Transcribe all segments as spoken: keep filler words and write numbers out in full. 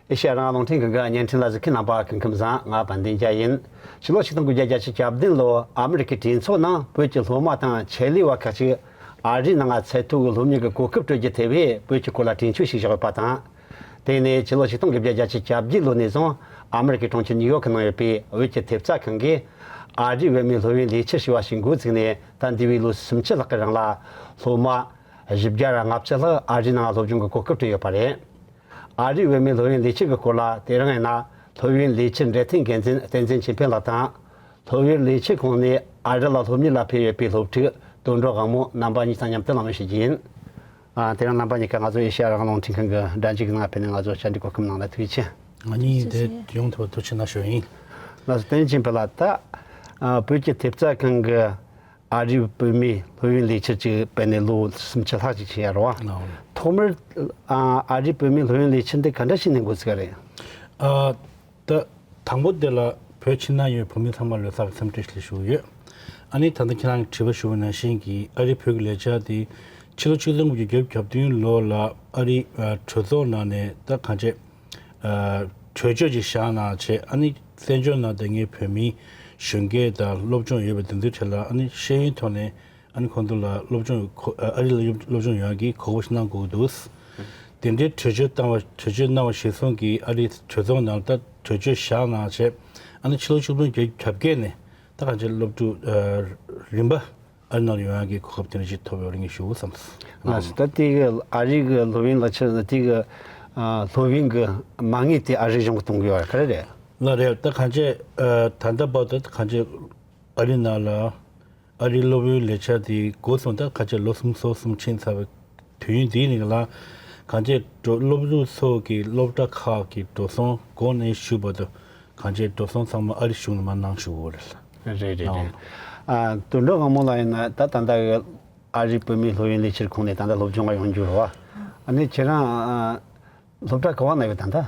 ཨེ་ཤེ་ཡ་རང་དབང་རླུང་འཕྲིན་ཁང་གི་བརྙན་འཕྲིན་ལ་གཟིགས་མཁན་རྣམ་པ་སྐུ་ཁམས་བཟང་། ང་དཔལ་ལྡན་རྒྱལ་ཡིན། ཕྱི་ལོ་ཆིག་སྟོང་དགུ་བརྒྱ་བརྒྱད་ཅུ་གྱ་བདུན་ལོར་ཨ་མི་རི་ཀའི་གྲོས་ཚོགས་ནང་བོད་ཀྱི་སློབ་མ་དང་ཆེད་ལས་པ་ཁག་ཅིག་ཨ་རིའི་ནང་ཚད་མཐོ་བའི་སློབ་གཉེར་གྱི་གོ་སྐབས་སྤྲོད་རྒྱུའི་ཐད་བོད་ཀྱི་སྐོར་ལ་གྲོས་ཆོད་ཞིག་བཞག་ཡོད་པ་དང་། དེ་ནས་ཕྱི་ལོ་ཆིག་སྟོང་དགུ་བརྒྱ་བརྒྱད་ཅུ་གྱ་བརྒྱད་ལོ་ནས་བཟུང་ཨ་མི་རི་ཀའི་གྲོང་ཁྱེར་ནིའུ་ཡོག་གི་ནང་ཡོད་པའི་བོད་ཀྱི་ཐེབས་རྩ་ཁང་གིས་ཨ་རིའི་བོད་མིའི་སློབ་ཡོན་ལས་འཆར་ཞེས་པ་ཞིག་འགོ་བཙུགས་ནས། ད་འདས་པའི་ལོ་སུམ་ཅུ་ལྷག་གི་རིང་ལ་སློབ་མ་བཞི་བརྒྱ་ལྔ་བཅུ་ལྷག་ཨ་རིའི་ནང་སློབ་སྦྱོང་གི་གོ་སྐབས་སྤྲད་ཡོད་པ་རེད། ཨ་རིའི་བོད་མིའི་སློབ་ཡོན་ལས་འཆར་གྱི་སྐོར་ལ། དེ་རིང་ཡིན་ན་སློབ་ཡོན་ལས་འཆར་འབྲེལ་མཐུད་འགན་འཛིན་བསྟན་འཛིན་ཆོས་འཕེལ་ལགས་དང་། སློབ་ཡོན་ལས་འཆར་ཁང་ནས་ཨ་རི་ལ་སློབ་གཉེར་ལ་ཕེབས་ཡོད་པའི་སློབ་ཕྲུག་དོན་གྲུབ་དབང་མོ་རྣམ་པ་གཉིས་དང་མཉམ་དུ་གླེང་མོལ་ཞུ་རྒྱུ་ཡིན། ཨ། དེ་རིང་རྣམ་པ་གཉིས་ཀ་ང་ཚོ་ཨེ་ཤེ་ཡ་རང་དབང་རླུང་འཕྲིན་ཁང་གི་སྒྲ་འཇུག་གི་ནང་ཕེབས་ནས་ང་ཚོ་བཅར་འདྲི་གོ་སྐབས་གནང་ལ་ཐུགས་རྗེ་ཆེ། ང་གཉིས་འདིར་ཡོང་ཐུབ་པར་ཐུགས་རྗེ་གནང་ཞུ་ཡིན། ལགས་སོ། བསྟན་འཛིན་ཆོས་འཕེལ་ལགས། ད་ཨ་བོད་ཀྱི་ཐེབས་རྩ་ཁང་གི་ཨ་རིའི་བོད་མིའི་སློབ་ཡོན་ལས་འཆར་ཅིག་སྤེལ་ནས་ལོ་སུམ་ཅུ་ལྷག་ཅིག་ཕྱིན་ཡོད་རེད་བ། ལགས། ཐོག་མར་ཨ་ཨ་རིའི་བོད་མིའི་སློབ་ཡོན་ལས་འཆར་འདི་ག་འདྲ་བྱས་ནས་འགོ་ཚུགས་པ་རེད། ཨ་ད་དང་པོ་དེ་ལ་བོད་ཕྱི་ནང་ཡོད་བོད་མི་ཚང་མ་ལ་སླེབས་ཡག་གི་འཚམས་འདྲི་ཞུ་གི་ཡོད། ཨ་ནི་ད་ལྟ་ཁྱེད་རང་གིས་དྲི་བ་ཞུ་བ་ནང་བཞིན་གྱི་ཨ་རིའི་བོད་ཀྱི་ལས་འཆར་དེ་ཕྱི་ལོ་ཆིག་སྟོང་དགུ་བརྒྱ་བརྒྱད་ཅུ་གྱ་བདུན་ལོ་ལ་ཨ་རིའི་ཨ་གྲོས་ཚོགས་ནང་ནས་ད་གང་བྱས། ཨ་གྲོས་ཆོད་ཅིག་བཞག་གནང་བྱས། ཨ་ནི་བཙན་བྱོལ་ནང་བསྡད་མཁན་བོད་མིའི་གཞོན་སྐྱེས་དང་སློབ་སྦྱོང་ཡོད་པ་དེ་ཚོའི་གྲས་ལ་ཨ་ནི་ཤེས་ཡོན་ཐོག་ནས་ཨ་ནི་ཁོང་ཚོ་ལ་སློབ་སྦྱོང་ཁོ་ཨ་རི་ལ་སློབ་སྦྱོང་ཡོང་ཡག་གི་གོ་སྐབས་ཤིག་གནང་དགོས་ཀྱི་འདུག་དེ་འདྲའི་གྲོས་ཆོད་བཏང་བ། གྲོས་ཆོད་གནང་བ་གཞིར་བཟུང་གིས་ཨ་རིའི་གྲོས་ཚོགས་ནང་ད་གྲོས་ཆོད་བཞག་གནང་བྱས། ཨ་ནི་ཕྱི་ལོ་ཆིག་སྟོང་དགུ་བརྒྱ་བརྒྱད་ཅུ་གྱ་བརྒྱད་ནས་ད་གང་ཅི་སློབ་ཕྲུག་ཨ་རིམ་པ་ཨ་རི་ནང་ལ་ཡོང་ཡག་གི་གོ་སྐབས་དེ་འདྲ་ཞིག་ཐོབ་ཡོད་རེད་ངས་ཞུ་དགོས་བསམ་སོང་། ལགས་སོ། ད་དེ་གི་ཨ་རི་གི་སློབ་ཡོན་ལག་ཁྱེར་དེ་གི་ཨ་སློབ་ཡོན་གི་མ་དངུལ་དེ་ཨ་རི་གཞུང་གིས་གཏོང་གི་ཡོད་རེད། ག་རེ་རེད། ལགས་རེད། ད་གང་ཅི་ཨ་ད་ལྟ་བར་དུ་ད་གང་ཅི་ཨ་རི་ནང་ལ་ཨ་རིའི་སློབ་ཡོན་ལས་འཆར་དེ་འགོ་བཙུགས་ད་གང་ཅི་ལོ་གསུམ་སོ་གསུམ་ཕྱིན་ཚར་བའི་དུས་ཡུན་འདིའི་ནང་ལ་གང་ཅི་སློབ་ཕྲུག་ཚོ་གི་སློབ་གྲྭ་ཁག་གི་འགྲོ་སོང་འགོ་ནས་མཇུག་བར་དུ་གང་ཅི་འགྲོ་སོང་ཚང་མ་ཨ་རི་གཞུང་ལ་མར་གནང་བཞག་ཡོད་རེད། རེད་རེད་རེད། ཨ་དོན་གྲུབ་དབང་མོ་ལགས་ཡིན་ན་ད་ད་ལྟ་གི་ཨ་རིའི་བོད་མིའི་སློབ་ཡོན་ལས་འཆར་ཁང་ནས་ད་ལྟ་སློབ་སྦྱོང་ག་ཡོང་རྒྱུ་རེད་བ། ཨ་ནི་ཁྱེད་རང་ཨ་སློབ་གྲྭ་ག་བ་ན་ཡོད་ད་ལྟ།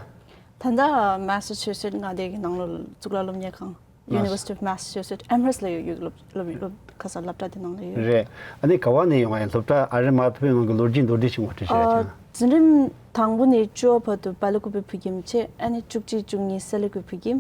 ད་ལྟ་མ་སི་ཆུ་སེད་མངའ་སྡེ་གི་ནང་ལོགས་གཙུག་ལག་སློབ་གཉེར་ཁང་། མ་University of Massachusetts Amherst ལ་ཡོད་ཡོད་སློབ་སློབ་སློབ་ཁ་སང་སློབ་གྲྭ་དེ་ནང་ལ་ཡོད། རེད། ཨ་ནི་ག་བ་ནས་ཡོང་བ་ཡིན། སློབ་གྲྭ་ཨ་རི་མར་ཕེབས་ཡོང་གི་ལོ་རྒྱུས་མདོར་བསྡུས་ཤིག་ངོ་སྤྲོད་བྱེད་རོགས་ཨ་བྱེད། འཛིན་རིམ་དང་པོ་ནས་བཅུ་བ་བར་དུ་བལ་ཀུ་པེ་བོད་ཁྱིམ་བྱས། ཨ་ནི་བཅུ་གཅིག་བཅུ་གཉིས་སེ་ལ་ཀུ་བོད་ཁྱིམ།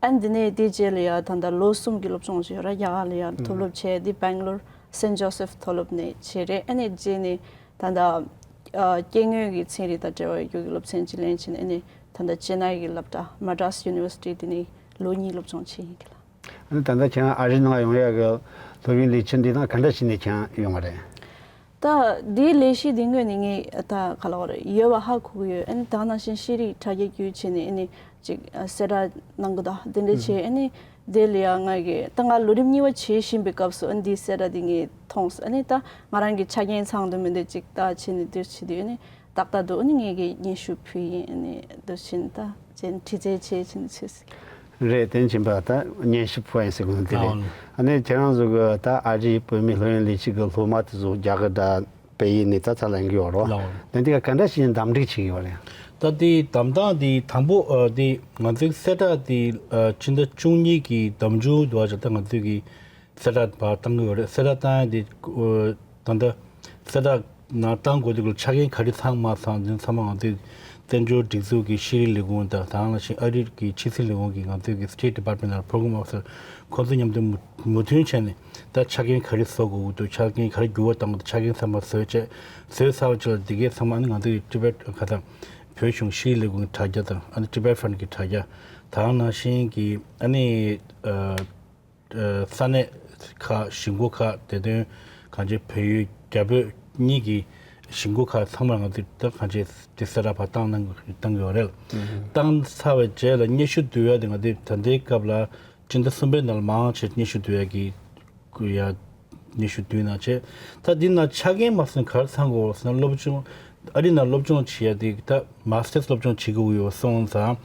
ཨ་ནི་འདི་ནས་དེ་རྗེས་ལ་ཡ་ད་ལྟ་ལོ་གསུམ་གྱི་སློབ་སྦྱོང་བྱས་ཡོད་ར། རྒྱ་གར་ལ་ཡ་མཐོ་སློབ་བྱས། དེ་སྦེང་ལོར་Saint Joseph མཐོ་སློབ་ནས་བྱས་རེད། ཨ་ནི་རྗེས་ནས་ད་ལྟ་ཨ་སྐྱེ་དངོས་ཀྱི་ཚན་རིག་དང་འབྲེལ་བ་ཡོད་རྒྱུ་གི་སློབ་ཚན་གཅིག་ལེན་བྱས་ནས། ཨ་ནི་ད་ལྟ་ཅེ་ནའི་གི་སློབ་གྲྭ་Madras University དེ་ནས་ལོ་གཉིས་སློབ་སྦྱོང་བྱས་ཡིན་གི་ལ། ཨ་ནི་ད་ལྟ་ཁྱེད་རང་ཨ་རི་ནང་ཡོང་ཡག་གི་སློབ་ཡོན་ལས་འཆར་འདི་ནང་ག་འདྲ་བྱས་ནས་ཁྱེད་རང་ཡོང་བ་རེད། ད་འདིའི་ལས་གཞི་འདི་དངོས་ནས་ངས་ད་ག་ལ་བ་རེད་ཡོད་པ་ཧ་གོ་གི་ཡོད། ཨ་ནི་ད་ག་ནང་བཞིན་ཤེས་རིག་དྲ་རྒྱ་བརྒྱུད་བྱས་ནས་ཨ་ནི་ཅིག་གསལ་བསྒྲགས་གནང་གི་ད་དེ་འདྲ་བྱས། ཨ་ནི་དེ་ལ་ཡང་ང་གི་ད་ང་ལོ་རིམ་གཉིས་པ་བྱེད་བཞིན་པའི་སྐབས་སུ་ཨ་ནི་འདིའི་གསལ་བསྒྲགས་འདི་ངས་མཐོང་སོང་། ཨ་ནི་ད་ང་རང་གི་ཆ་རྐྱེན་ཚང་དུ་མི་འདུག་ཅིག་ད་བྱས་ནས་འདིར་བྱེད་དུས་ཨ་ནི་ཏག་ཏག་འདུག་ཨ་ནི་ངས་ཀྱི་སྙན་ཞུ་ཕུལ་ཡིན། ཨ་ནི་འདུག་ཕྱིན་ད་ཅན་དྲི་རྩད་བྱེད་ཕྱིན་ཚུལ། རེད། དེ་ཕྱིན་པ་ད་སྙན་ཞུ་ཕུལ་ཡིན་ཟེར་གོ་ནི་དེ་རེད། ལགས། ཨ་ནི་ཁྱེད་རང་ཚོ་གི་ད་ཨ་རིའི་བོད་མི་སློབ་ཡོན་ལས་འཆར་གི་སློབ་མ་དེ་ཚོ་རྒྱ་གར་ད་བལ་ཡུལ་ནས་ད་ཚ་ལ་ཡོང་གི་ཡོད་རོ། ལགས། དེ་འདི་ག་ག་འདྲ་ཞིག་འདམ་འགྲིག་བྱེད་ཀྱི་ཡོད་རེད། ད་དེ་འདམ་སྟངས་དེ་དང་པོ་ཨ་དེ་ང་ཚོའི་གསལ་བསྒྲགས་དེ་ཨ་ཕྱི་ཟླ་བཅུ་གཉིས་ཀྱི་ཟླ་མཇུག་དུ་བ་ཅིག་ད་ང་ཚོའི་གི་གསལ་བསྒྲགས་པར་བཏང་གི་ཡོད་རེད། གསལ་བསྒྲགས་བཏང་ཡ་དེ་ཨ་ད་ལྟ་གསལ་བསྒྲགས་ནང་བཏང་དགོས་དུས་ལ་ཆ་རྐྱེན་ག་རེ་ཚང་མ་ཚང་དེ་ཚང་མ་ང་ཚོའི་བཙན་བྱོལ་སྒྲིག་འཛུགས་ཀྱི་ཤེས་རིག་ལས་ཁུངས་དང་། དེ་ནང་བཞིན་ཨ་རི་གི་ཕྱི་སྲིད་ལས་ཁུངས་ཀྱི་ང་ཚོའི་གི་State Department དང་Program Officer ཁོང་ཚོ་མཉམ་དུ་མུ་མུ་མཐུད་བྱས་ནས་ད་ཆ་རྐྱེན་ག་རེ་བཟོ་དགོས་འདུག་ཆ་རྐྱེན་ག་རེ་འགྱུར་བ་གཏང་དགོས་འདུག་ཆ་རྐྱེན་ཚང་མ་བཟོས་བྱས། བཟོས་ཚར་བ་ཅིག་ལ་འདི་གའི་ཚང་མ་ནི་ང་ཚོའི་Tibet ག་ད་བོད་གཞུང་ཤེས་རིག་ལས་ཁུངས་ཀྱི་དྲ་རྒྱ་དང་། ཨ་ནི་Tibet Fund གི་དྲ་རྒྱ། དེ་ནང་བཞིན་གྱི་ཨ་ནི་ཨ་ས་གནས་ཁག་གཞིས་འགོ་ཁག་དེ་དོན་གང་ཅི་བལ་ཡུལ་རྒྱ་བོད་གཉིས་ཀྱི་གཞིས་འགོ་ཁག་ཚང་མར་ང་ཚོས་ད་གང་ཅི་དེ་གསལ་བསྒྲགས་ཕར་བཏང་གནང་གནང་གི་ཡོད་རེད། བཏང་ཚར་བའི་རྗེས་ལ་སྙན་ཞུ་བསྡུ་ཡ་དེ་ང་ཚོས་ད་ལྟའི་སྐབས་ལ་སྤྱི་ཟླ་གསུམ་པའི་ནང་ལ་མང་ཆེ་སྙན་ཞུ་བསྡུ་ཡ་གི་ཡ་སྙན་ཞུ་བསྡུས་གནང་བྱས། ད་འདི་ནང་ཆ་རྐྱེན་མ་གསུངས་ག་རེ་ཚང་དགོས་ཟེར་ན། སློབ་སྦྱོང་ཨ་རི་ནང་སློབ་སྦྱོང་བྱེད་ཡ་དེ་ད་Masters སློབ་སྦྱོང་བྱེད་དགོས་ཡོད་སོང་ཙང་།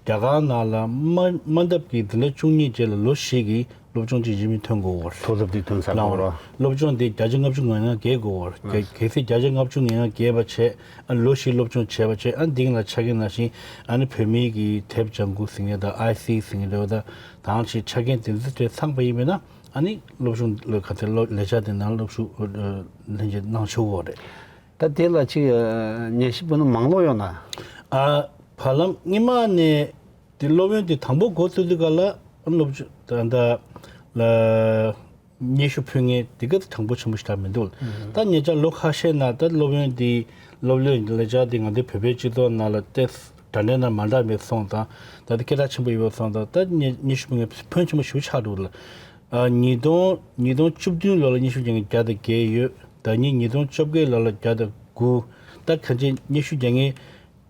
རྒྱ་གར་ནང་ལ་མ་དམའ་འབེབས་ཀྱི་འཛིན་གྲྭ་བཅུ་གཉིས་རྗེས་ལ་ལོ་བཞི་གི་སློབ་སྦྱོང་གཅིག་རིན་མེད་ཐོན་དགོས་པར། མཐོ་སློབ་དེ་ཐོན་ཚར་དགོས་ར། སློབ་སྦྱོང་དེ་བརྒྱ་ཆ་ལྔ་བཅུ་ང་ལྔ་བརྒལ་དགོས་པར། གལ་གལ་སྲིད་བརྒྱ་ཆ་ལྔ་བཅུ་ང་ལྔ་བརྒལ་བ་བྱས། ཨ་ལོ་བཞི་སློབ་སྦྱོང་བྱས་པ་བྱས། ཨ་འདི་ལ་ཆ་རྐྱེན་ནང་བཞིན་ཨ་ནི་བོད་མིའི་གི་དེབ་ལྗང་ཁུ་ཟེར་མཁན་དང་ཨའི་སི་ཟེར་མཁན་རེད་བ། ད་དང་ཕྱིད་ཆ་རྐྱེན་དེ་ཚོ་དེ་ཚང་པ་ཡིན་པས་ན། ཨ་ནི་སློབ་སྦྱོང་ལ་ག་ཚད་སློབ་ལས་འཆར་དེ་ནང་སློབ་ཞུགས་ལྷན་རྒྱས་གནང་ཆོག་གི་རེད། ད་དེ་ལ་ཅིག་ཉན་ཞིབ་པ་ནི་མང་ལོག་ཡོད་ན། ཨ་ བར་ལམ་སྔོན་མ་ནས་དེ་སློབ་ཡོན་དེ་དང་པོ་འགོ་བཙུགས་དུས་སྐབས་ལ་སློབ་ཆུང་ད་ལྟ་ལ་སྙན་ཞུ་ཕུལ་མཁན་དེ་ག་དྲང་པོ་ཆེན་པོ་ཞིག་རག་མི་འདུག་ད་ཉེ་ཆར་ལོ་ཁ་ཤས་ནང་ད་སློབ་ཡོན་དེ་སློབ་ཡོན་ལས་འཆར་དེ་ང་ཚོའི་བོད་པའི་སྤྱི་ཚོགས་ནང་ལ་ཏོག་ཙམ་དྲ་འབྲེལ་ནང་མ་འདྲ་བའི་སོང་དང་ད་ལྟ་སྐད་གྲགས་ཆེན་པོ་ཡོད་པ་སོང་དང་ད་སྙན་སྙན་ཞུ་ཕུལ་མཁན་ཕོན་ཆེན་པོ་ཞིག་ཆགས་འདུག་ལ། ཉིས་སྟོང་ཉིས་སྟོང་བཅུ་བདུན་ལོ་ལ་སྙན་ཞུ་རྒྱག་མཁན་བརྒྱ་དང་བརྒྱད་ཡོད། ཟླ་ཉིན་ཉིས་སྟོང་བཅོ་བརྒྱད་ལོ་ལ་བརྒྱ་དང་དགུ། ད་གང་ཅི་སྙན་ཞུ་རྒྱག་མཁན་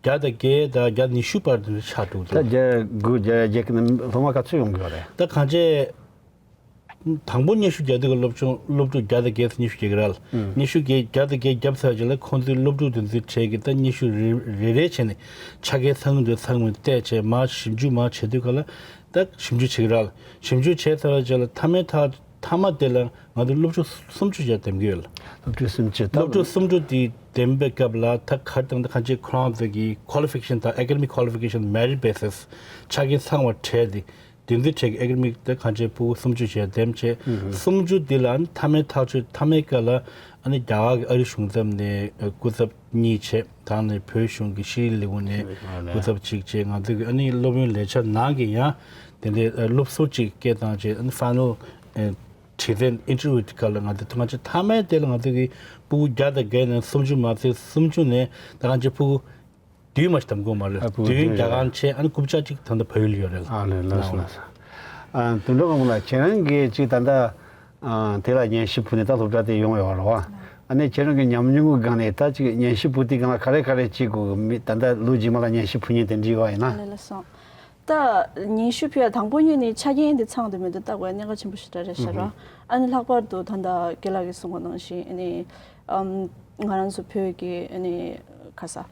བརྒྱ་དང་བརྒྱད་དང་བརྒྱ་དང་ཉི་ཤུ་བར་དུ་ཆགས་འདུག་ད་ལ། བརྒྱ་དགུ་བརྒྱ་བརྒྱད་ཀྱི་ནང་སློབ་མ་ག་ཚོད་ཡོང་གི་ཡོད་རེད། ད་གང་ཅི་དང་པོ་སྙན་ཞུ་རྒྱག་དུས་ཀྱི་སློབ་ཆུང་སློབ་ཕྲུག་བརྒྱ་དང་བརྒྱད་ཙམ་སྙན་ཞུ་རྒྱག་གི་རེད། སྙན་ཞུ་རྒྱག་བརྒྱ་དང་བརྒྱད་བརྒྱབ་ཚར་རྗེས་ལ་ཁོང་ཚོའི་སློབ་ཕྲུག་དེ་ཚོའི་གྲས་ཀྱི་ད་སྙན་ཞུ་རེ་རེ་རེ་བྱས་ནས་ཆ་རྐྱེན་ཚང་གི་འདུག་ཚང་མི་བལྟས་བྱས་མར་ཞིབ་འཇུག་མར་བྱེད་དུས་ཀ་ལ་ད་ཞིབ་འཇུག་བྱེད་ཀྱི་རེད། ཞིབ་འཇུག་བྱས་ཚར་རྗེས་ལ་མཐའ་མའི་མཐའ་མཐའ་མ་དེ་ལ་ང་ཚོ་སློབ་ཕྲུག་སུམ་ཅུ་ཞིག་འདེམས་ཀྱི་ཡོད། སློབ་ཕྲུག་སུམ་ཅུ་ད། སློབ་ཕྲུག་སུམ་ཅུ་དེ་འདེམས་པའི་སྐབས་ལ་ད་ག་རེ་དང་ད་གང་ཅི་ཁོ་རང་ཚོ་གི་ཁོ་ལི་ཕི་ཀེ་ཤན་དང་ཨེ་ཀ་ཌེ་མིག་ཁོ་ལི་ཕི་ཀེ་ཤན་མེ་རིཊ་བེ་སི་ཆ་རྐྱེན་ཚང་བ་བྲལ་ཏེ་དེ་ཚོའི་གྲས་ཀྱི་ཨེ་ཀ་ཌེ་མིག་ད་གང་ཅི་ཕྲུ་གུ་སུམ་ཅུ་ཞིག་འདེམས་བྱས། སུམ་ཅུ་དེ་ལ་ཨ་ནི་མཐའ་མའི་ཐག་གཅོད་མཐའ་མའི་སྐབས་ལ་ཨ་ནི་རྒྱ་གར་གྱི་ཨ་རི་གཞུང་ཚབ་ནས་སྐུ་ཚབ་གཉིས་བྱས། ད་ནི་བོད་གཞུང་གི་ཤེས་རིག་ལས་ཁུངས་ནས་སྐུ་ཚབ་གཅིག་བྱས། ང་ཚོ་གི་ཨ་ནི་སློབ་ཡོན་ལས་འཆར་ནང་གི་ཡང་དེ་འདྲའི་སློབ་ཟུར་གཅིག་སྐད་བཏང་བྱས་ཨ་ནི་ཕའི་ནལ་དྲི་རྩད་ཨིན་ཊར་བིའུ་གི་སྐབས་ལ་ང་ཚོ་ཐོག་མ་ཆེ་མཐའ་མའི་དེ་ལ་ང་ཚོ་གི་ཕྲུ་གུ་བརྒྱ་དང་བརྒྱད་ནས་སུམ་ཅུ་མ་ཚད་སུམ་ཅུ་ནས་ད་གང་ཅི་ཕྲུ་གུ་བདུན་མ་ཞིག་འདེམས་དགོས་མ་རེད། ཕྲུ་གུ་བདུན་བདུན་རྒྱ་གར་བྱས་ཨ་ནི་རྐུབ་ཀྱག་གཅིག་ད་ལྟ་བལ་ཡུལ་ཡོད་རེད། ཨ་ལེ་ལགས་སོ་ལགས་སོ། ཨ་དོན་གྲུབ་དབང་མོ་ལགས་ཁྱེད་རང་གིས་ཅིག་ད་ལྟ་ཨ་དེ་ལ་སྙན་ཞུ་ཕུལ་ནས་ད་སློབ་གྲྭ་དེ་ཡོང་ཡོད་རེད་བ། ཨ་ནི་ཁྱེད་རང་གི་ཉམས་མྱོང་གི་སྒང་ནས་ད་ཅིག་སྙན་ཞུ་ཕུལ་དུས་སྒང་ལ་ག་རེ་ག་རེ་བྱེད་དགོས་གི་མི་ད་ལྟ་ལོ་རྗེས་མ་ལ་སྙན་ཞུ་ཕུལ་མཁན་དེ་འདྲ་ཡོད་པ་ཡིན་ན། ཨ་ལེ་ལགས་སོ། ད་སྙན་ཞུ་ཕུལ་ཡ་དང་པོ་ཉིད་ནས་ཆ་རྐྱེན་དེ་ཚང་དུ་མི་འདུག་ལྟ་དགོས་ཡ་གནད་འགག་ཆེན་པོ་ཞེ་དྲག་རེད་ཤག་ར། ཨ་ནི་ལྷག་པར་དུ་ད་ལྟ་རྒན་ལགས་ཀྱིས་གསུངས་པ་ནང་བཞིན་ཨ་ནི་ཨམ་ང་རང་ཚོ་བོད་ཀྱི་ཨ་ནི་ག་ས་ཨམ་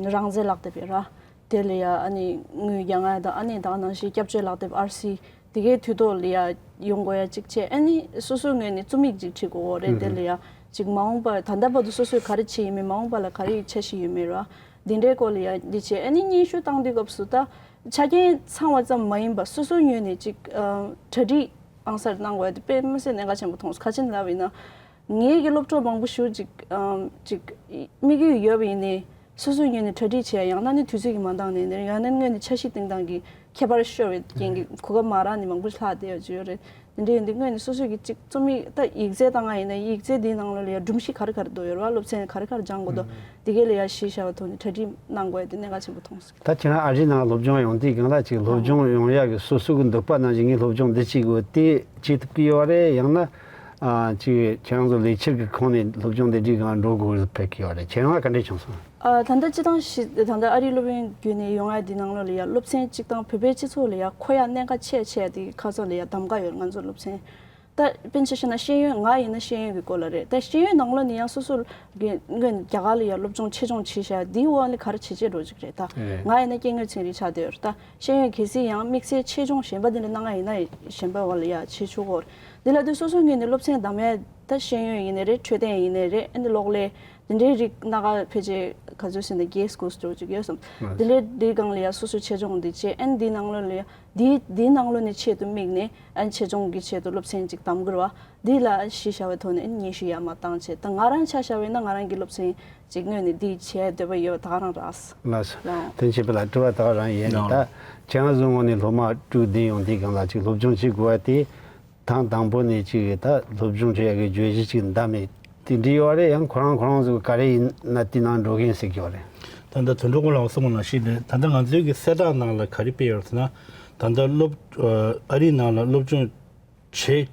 རང་བཙན་ལག་དེབ་ཡོད་ར། དེ་ལ་ཡ་ཨ་ནི་དངུལ་རྒྱག་ཡ་དང་ཨ་ནི་ད་ག་ནང་བཞིན་སྐྱབས་བཅོལ་ལག་དེབ་ཨར་སི་དེ་གའི་དུས་ཐོག་ལ་ཡ་ཡོང་དགོས་ཡ་གཅིག་བྱས། ཨ་ནི་སོ་སོའི་ངོས་ནས་རྩོམ་ཡིག་ཅིག་བྲིས་དགོས་རེད། དེ་ལ་ཡ་ཅིག་མ་འོངས་པ་ད་ལྟ་བར་དུ་སོ་སོས་ག་རེ་བྱས་ཡིན་མིན་མ་འོངས་པ་ལ་ག་རེ་འཆར་གཞི་ཡོད་མེད་ར། འདི་འདྲའི་སྐོར་ལ་ཡ་འདི་བྱས། ཨ་ནི་སྙན་ཞུ་བཏང་དུས་སྐབས་སུ་ད་ཆ་རྐྱེན་ཚང་བ་ཙམ་མ་ཡིན་པ་སོ་སོའི་ངོས་ནས་ཅིག་ཨ་གྲ་སྒྲིག་ཨང་གསར་གནང་དགོས་ཡ་དེ་དཔེ་མི་སྲིད་གནད་འགག་ཆེན་པོ་མཐོང་སོང་། ག་ཅི་ལབ་ཡིན་ན་ངེད་ཀྱི་སློབ་གྲོགས་མང་པོ་ཞིག་ཅིག་ཨ་ཅིག་དམིགས་ཡུལ་ཡོད་པ་ཡིན་ནའི་སོ་སོའི་ངོས་ནས་གྲ་སྒྲིག་བྱས་ཡང་ན་ནི་དུས་ཚོད་ཀྱིས་མ་འདང་ནས་ནི་ཡང་ན་དངོས་ནས་འཆར་གཞི་སྟེང་སྟངས་ཀྱི་ཁྱད་པར་ཤོར་བའི་རྐྱེན་གྱིས་གོ་སྐབས་མ་རག་ནས་མང་པོ་ལྷག་བསྡད་ཡོད་ཅིག་ཡོད་རེད། འདི་འདྲ་ཡིན་དུས་དངོས་ནས་སོ་སོ་གི་ཅིག་རྩོམ་ཡིག་ད་ཡིག་ཚད་བཏང་ཡ་ཡིན་ན་ཡིག་ཚད་འདིའི་ནང་ལོགས་ལ་ཡ་སྒྲོམ་གཞི་ག་རེ་ག་རེ་འདུག་ཡོད་རེད་བ། སློབ་ཚན་ག་རེ་ག་རེ་སྦྱང་དགོས་འདུག་འདི་གའི་ལ་ཡ་གཞི་བཞག་པའི་ཐོག་ནས་གྲ་སྒྲིག་གནང་དགོས་ཡ་དེ་གནད་འགག་ཆེན་པོ་མཐོང་སོང་། ད་ཁྱེད་རང་ཨ་རིའི་ནང་སློབ་སྦྱོང་ཡོང་དུས་སྒང་ལ་ཅིག་སློབ་སྦྱོང་ཡོང་ཡག་གི་སོ་སོ་གི་འདོད་པ་ནང་བཞིན་ངས་སློབ་སྦྱོང་འདི་བྱེད་དགོས་དེ་བྱེད་ཐུབ་ཀྱི་ཡོད་རེད། ཡང་ན་ཨ་ཅིག་ཁྱེད་རང་ཚོ་ལས་འཆར་གྱི་ཁོངས་ནས་སློབ་སྦྱོང་འདི་འདྲའི་སྒང་འགྲོ་དགོས་ཕེབས་ཀྱི་ཡོད་རེད། ཁྱེད་རང་ལ་ག་འདྲས་བྱུང་སོང་། ཨ་ད་ལྟ་སྤྱི་བཏང་ཞིག་ད་ལྟ་ཨ་རིའི་སློབ་ཡོན་བརྒྱུད་ནས་ཡོང་ཡ་འདི་ནང་ལོགས་ལ་ཡ་སློབ་ཚན་སྤྱིར་བཏང་བོད་པའི་སྤྱི་ཚོགས་ལ་ཡ་མཁོ་ཡ་གནད་འགག་ཆེ་ཆེ་ཡ་དེ་ཁ་སང་ལ་ཡ་གདམ་ག་ཡོད་རེད་ང་ཚོ་སློབ་ཚན། ད་དཔེར་ན་ཆ་བཞག་ན་ཤེས་ཡོན་ང་ཡིན་ན་ཤེས་ཡོན་གྱི་སྐོར་ལ་རེད། ད་ཤེས་ཡོན་ནང་ལོགས་ནས་ཡང་སོ་སོ་གི་སྔོན་རྒྱ་གར་ལ་ཡ་སློབ་སྦྱོང་ཆེད་སྦྱོང་བྱས་བཞག་འདིའི་འོག་ནས་ག་རེ་བྱེད་ཆེད་འགྲོ་ཅིག་རེད། ད་ང་ཡིན་ན་སྐྱེ་དངོས་ཚན་རིག་ཆགས་བསྡད་ཡོད་རེད། ད་ཤེས་ཡོན་གལ་སྲིད་ཡང་དམིགས་བསལ་ཆེད་སྦྱོང་གཞན་པ་འདི་འདྲ་གནང་ཡ་ཡིན་ན་གཞན་པ་བ་ལ་ཡ་བྱེད་ཆོག་གོ། འདི་ལ་དུས་སོ་སོའི་ངོས་ནས་སློབ་ཚན་འདམ་ཡ་ད་ཤེས་ཡོན་ཡིན་ནའི་རེད། འཕྲོད་བསྟེན་ཡིན་ནའི་རེད། ཨ་ནི་གློག་ཀླད་འདི་འདྲའི་རིགས་སྣ་ཁ་ཕལ་ཆེར་ག་ཚོད་ཟེར་ན་རྒྱའི་སྐོར་ཞིག་ཅིག་ཡོད་བསམ། འདི་འདྲའི་འདིའི་སྒང་ལ་ཡ་སོ་སོའི་ཆེད་སྦྱོང་འདི་བྱས། ཨ་ནི་འདིའི་ནང་ལོགས་ལ་ཡ་འདིའི་འདིའི་ནང་ལོགས་ནས་ཆེད་དུ་དམིགས་ནས་ཨ་ནི་ཆེད་སྦྱོང་གི་ཆེད་དུ་སློབ་ཚན་ཅིག་གདམ་དགོས་རེད་བ། འདི་ལ་གཞི་བཞག་པའི་ཐོག་ནས་ཨ་ནི་སྙན་ཞུ་ཡར་མར་བཏང་བྱས། ད་ང་རང་ཆ་བཞག་པ་ཡིན་ན་ང་རང་གི་སློབ་ཚན་ཅིག་སྔོན་ནས་འདི་བྱས་འདོད་པ་ཡོད། ད་ག་རང་རག་སོང་། ལགས་སོ། ལགས། དེ་བྱས་པ་ལ་དྲི་བ་ད་ག་རང་ཡིན། ལགས། ད་ཁྱེད་རང་ཚོའི་ངོས་ནས་སློབ་མ་དྲུག་བདུན་ཡོང་དུས་སྒང་ལ་ཅིག་སློབ་སྦྱོང་བྱེད་དགོས་པ་དེ། དང་དང་པོ་ནས་ཅིག་ད་སློབ་སྦྱོང་བྱེད་ཡག་གི་བརྗོད་གཞི་ཅིག་འདམས་ནས་དེ་འདྲ་ཡོད་རེད། ཡང་ཁོ་རང་ཁོ་རང་ཚོ་ག་རེ་ཡིན་ན་དེ་ནང་འགྲོ་མཁན་ཟེར་གྱི་ཡོད་རེད། ད་ལྟ་དོན་གྲུབ་དབང་མོ་ལགས་གསུངས་པ་ནང་བཞིན་རེད། ད་ལྟ་ང་ཚོའི་གི་གསལ་བསྒྲགས་ནང་ལ་ག་རེ་སྤེལ་ཡོད་ཟེར་ན། ད་ལྟ་སློབ་ཨ་རིའི་ནང་ལ་སློབ་སྦྱོང་བྱེད་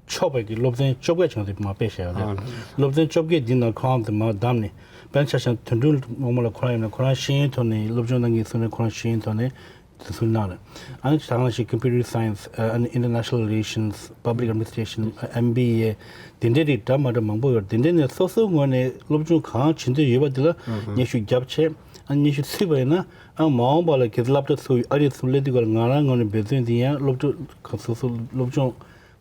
ཆོག་པའི་གི་སློབ་ཚན་བཅོ་བརྒྱད་བྱུང་དེ་མ་སྤེལ་བཞག་ཡོད་རེད། ཨ། སློབ་ཚན་བཅོ་བརྒྱད་འདི་ནང་ཁོ་རང་དེ་མར་བདམས་ནས་དཔེར་ན་ཆ་བཞག་ན་དོན་གྲུབ་དབང་མོ་ལགས་ཁོ་རང་ཡིན་ན་ཁོ་རང་ཤེས་ཡོན་ཐོག་ནས་སློབ་སྦྱོང་གནང་གི་ཡིན་ཟེར་ན་ཁོ་རང་ཤེས་ཡོན་ཐོག་ནས། དེ་ཚོའི་ནང་ལ་ཨ་ནི་ད་ག་ནང་བཞིན་computer science ཨ་ནི་international relations, public administration, ཨ་MBA དེ་འདྲའི་རིགས་འདྲ་མ་འདྲ་མང་པོ་ཡོད། དེ་འདྲའི་ནས་སོ་སོའི་ངོས་ནས་སློབ་སྦྱོང་གང་བྱེད་འདོད་ཡོད་པ་དེ་ལ་སྙན་ཞུ་བརྒྱབ་བྱས། ཨ་ནི་སྙན་ཞུ་ཚུད་པ་ཡིན་ན་ཨ་མ་འོངས་པ་ལ་གལ་སྲིད་སློབ་གྲྭ་ཚུགས་ཨ་རི་ཚུགས་སླེབས་དུས་སྐབས་ལ་ང་རང་ངོས་ནས་འབད་བརྩོན་དེ་ཡང་སློབ་གྲྭ་ག་སོ་སོ་སློབ་སྦྱོང་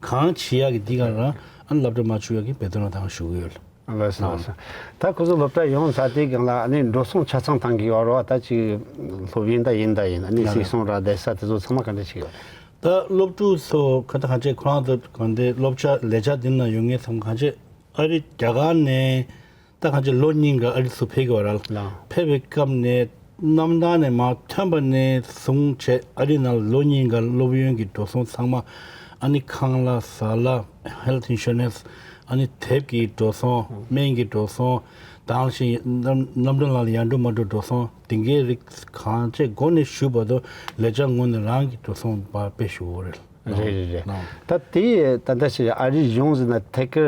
གང་བྱེད་ཡག་གི་འདི་ག་རང་ཨ་ནི་སློབ་གྲྭ་མ་བཅུག་ཡག་གི་འབད་བརྩོན་རང་ད་ག་ཞུ་གི་ཡོད། ལགས་སོ་ལགས་སོ། ད་ཁོ་ཚོ་སློབ་གྲྭ་ཡོང་ཚར་དུས་སྒང་ལ་ཨ་ནི་འགྲོ་སོང་ཆ་ཚང་བཏང་གི་ཡོད་རེད་བ། ད་ཅིག་སློབ་ཡོན་ད་ཡིན་ད་ཡིན་ཨ་ནི་ཡ་ཟིག་སོང་ར་བསྡད་ས་དེ་ཚོ་ཚང་མ་ག་འདྲ་ཞིག་ཡོད་རེད། ད་སློབ་ཕྲུག་ཚོ་ག་ད་གང་ཅི་ཁོ་རང་ཚོ་གང་དེ་སློབ་གྲྭ་ལས་འཆར་འདི་ན་ཡོང་མཁན་ཚང་མ་གང་ཅི་ཨ་རི་རྒྱ་གར་ནས་ད་གང་ཅི་ལོ་གཉིས་འགའ་ཨ་རི་ཚུར་ཕེབས་ཀྱི་ཡོད་རེད། ལགས། ཕེབས་པའི་སྐབས་ནས་ གནམ་ཐང་ནས་མར་ཐོན་པ་ནས་བཟུང་བྱས་ཨ་རི་ནང་ལོ་གཉིས་འགའ་སློབ་ཡོན་གྱི་འགྲོ་སོང་ཚང་མ། ཨ་ནི་ཁང་གླ་ཟ་གླ། Health Insurance། ཨ་ནི་དེབ་ཀྱི་འགྲོ་སོང་། སྨན་གྱི་འགྲོ་སོང་། དེ་ནང་བཞིན་གནམ་གནམ་གྲུ་ནང་ལ་ཡར་འགྲོ་མར་འགྲོ་འགྲོ་སོང་དེ་འགའི་རིགས་གང་བྱས་འགོ་ནས་མཇུག་བར་དུ་ལས་བྱ་ངོས་ནས་རང་གི་འགྲོ་སོང་པ་དཔེ་ཞུ་གི་རེད། རེད་རེད་རེད། ད་དེ་ད་ལྟ་ཞིག་ཨ་རི་གཞུང་ཟེར་ན་ཐད་ཀར་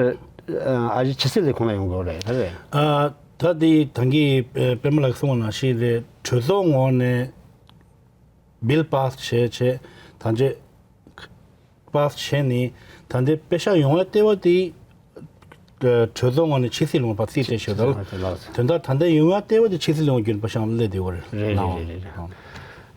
ཨ་རི་ཕྱི་སྲིད་ལས་ཁུངས་ལ་ཡོང་དགོས་རེད། ད་རེད། ཨ་ད་དེ་ད་གིན་པད་མ་ལགས་གསུངས་པ་ནང་བཞིན་རེད། གྲོས་ཚོགས་ངོས་ནས་བིལ་པཱ་སི་བྱས་བྱས་ད་ཆ་པཱ་སི་བྱས་ནས་ད་ལྟའི་པེ་ཤག་ཡོང་བའི་ལྟེ་བ་དེ་གྲོས་ཚོགས་ངོས་ནས་ཕྱི་སྲིད་ལུང་པ་རྩིས་སྤྲད་བྱས་ད་ལ་དོན་དག་ད་ལྟ་ཡོང་བའི་ལྟེ་བ་དེ་ཕྱི་སྲིད་ལུང་པ་བརྒྱུད་པ་ཤང་སླེབས་བསྡད་ཡོད་རེད། རེད་རེད་རེད་རེད།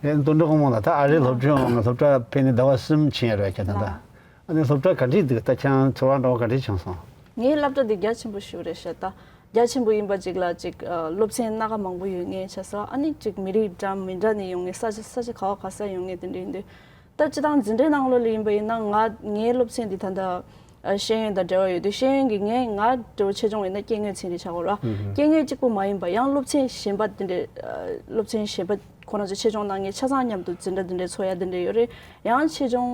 ཨེ་དོན་གྲུབ་དབང་མོ་ལགས། ད་ཨ་རིའི་སློབ་སྦྱོང་སློབ་གྲྭ་ཕེབས་ནས་ཟླ་བ་གསུམ་ཕྱིན་ཡོད་རེད་ཁྱེད་ད་ལྟ། ཨ་ནི་སློབ་གྲྭ་ག་འདྲས་འདུག་ད་ཁྱེད་རང་ཚོར་བ་འདྲ་བ་ག་འདྲས་བྱུང་སོང་། ངའི་སློབ་གྲྭ་འདི་རྒྱ་ཆེན་པོ་ཞིག་རེད་ཤག་ད་རྒྱ་ཆེན་པོ་ཡིན་པ་ཅིག་ལ་ཅིག་ཨ་སློབ་ཚན་སྣ་ཁ་མང་པོ་ཡོད་ངེས་ཆགས་སོང་། ཨ་ནི་ཅིག་མི་རིགས་འདྲ་མི་འདྲ་ནས་ཡོང་ངེས། ས་ཆ་ས་ཆ་ག་བ་ག་ས་ཡོང་ངེས་དེ་འདྲ་ཡིན་དུས། ད་སྤྱི་བཏང་འཛིན་གྲྭའི་ནང་ལོགས་ལ་ཡིན་པ་ཡིན་ན་ང་ངའི་སློབ་ཚན་འདི་ད་ལྟ་ཨ་ཤེས་ཡོན་དང་འབྲེལ་བ་ཡོད་དུས་ཤེས་ཡོན་གྱི་ངས་ང་འདྲ་བོ་ཆེད་སྦྱོང་ཡིན་ན་སྐྱེ་དངོས་ཚན་རིག་ཆགས་ཡོད་ར། སྐྱེ་དངོས་གཅིག་པུ་མ་ཡིན་པ་ཡང་སློབ་ཚན་གཞན་པ་དེ་འདྲའི་ཨ་སློབ་ཚན་གཞན་པ་ཁོ་རང་ཚོ་ཆེད་སྦྱོང་གནང་མཁན་ཆ་ཚང་མཉམ་དུ་འཛིན་གྲྭ་དེ་འདྲའི་ཚོགས་ཡ་དེ་འདྲ་ཡོད་རེད། ཡང་ཆེད་སྦྱོང་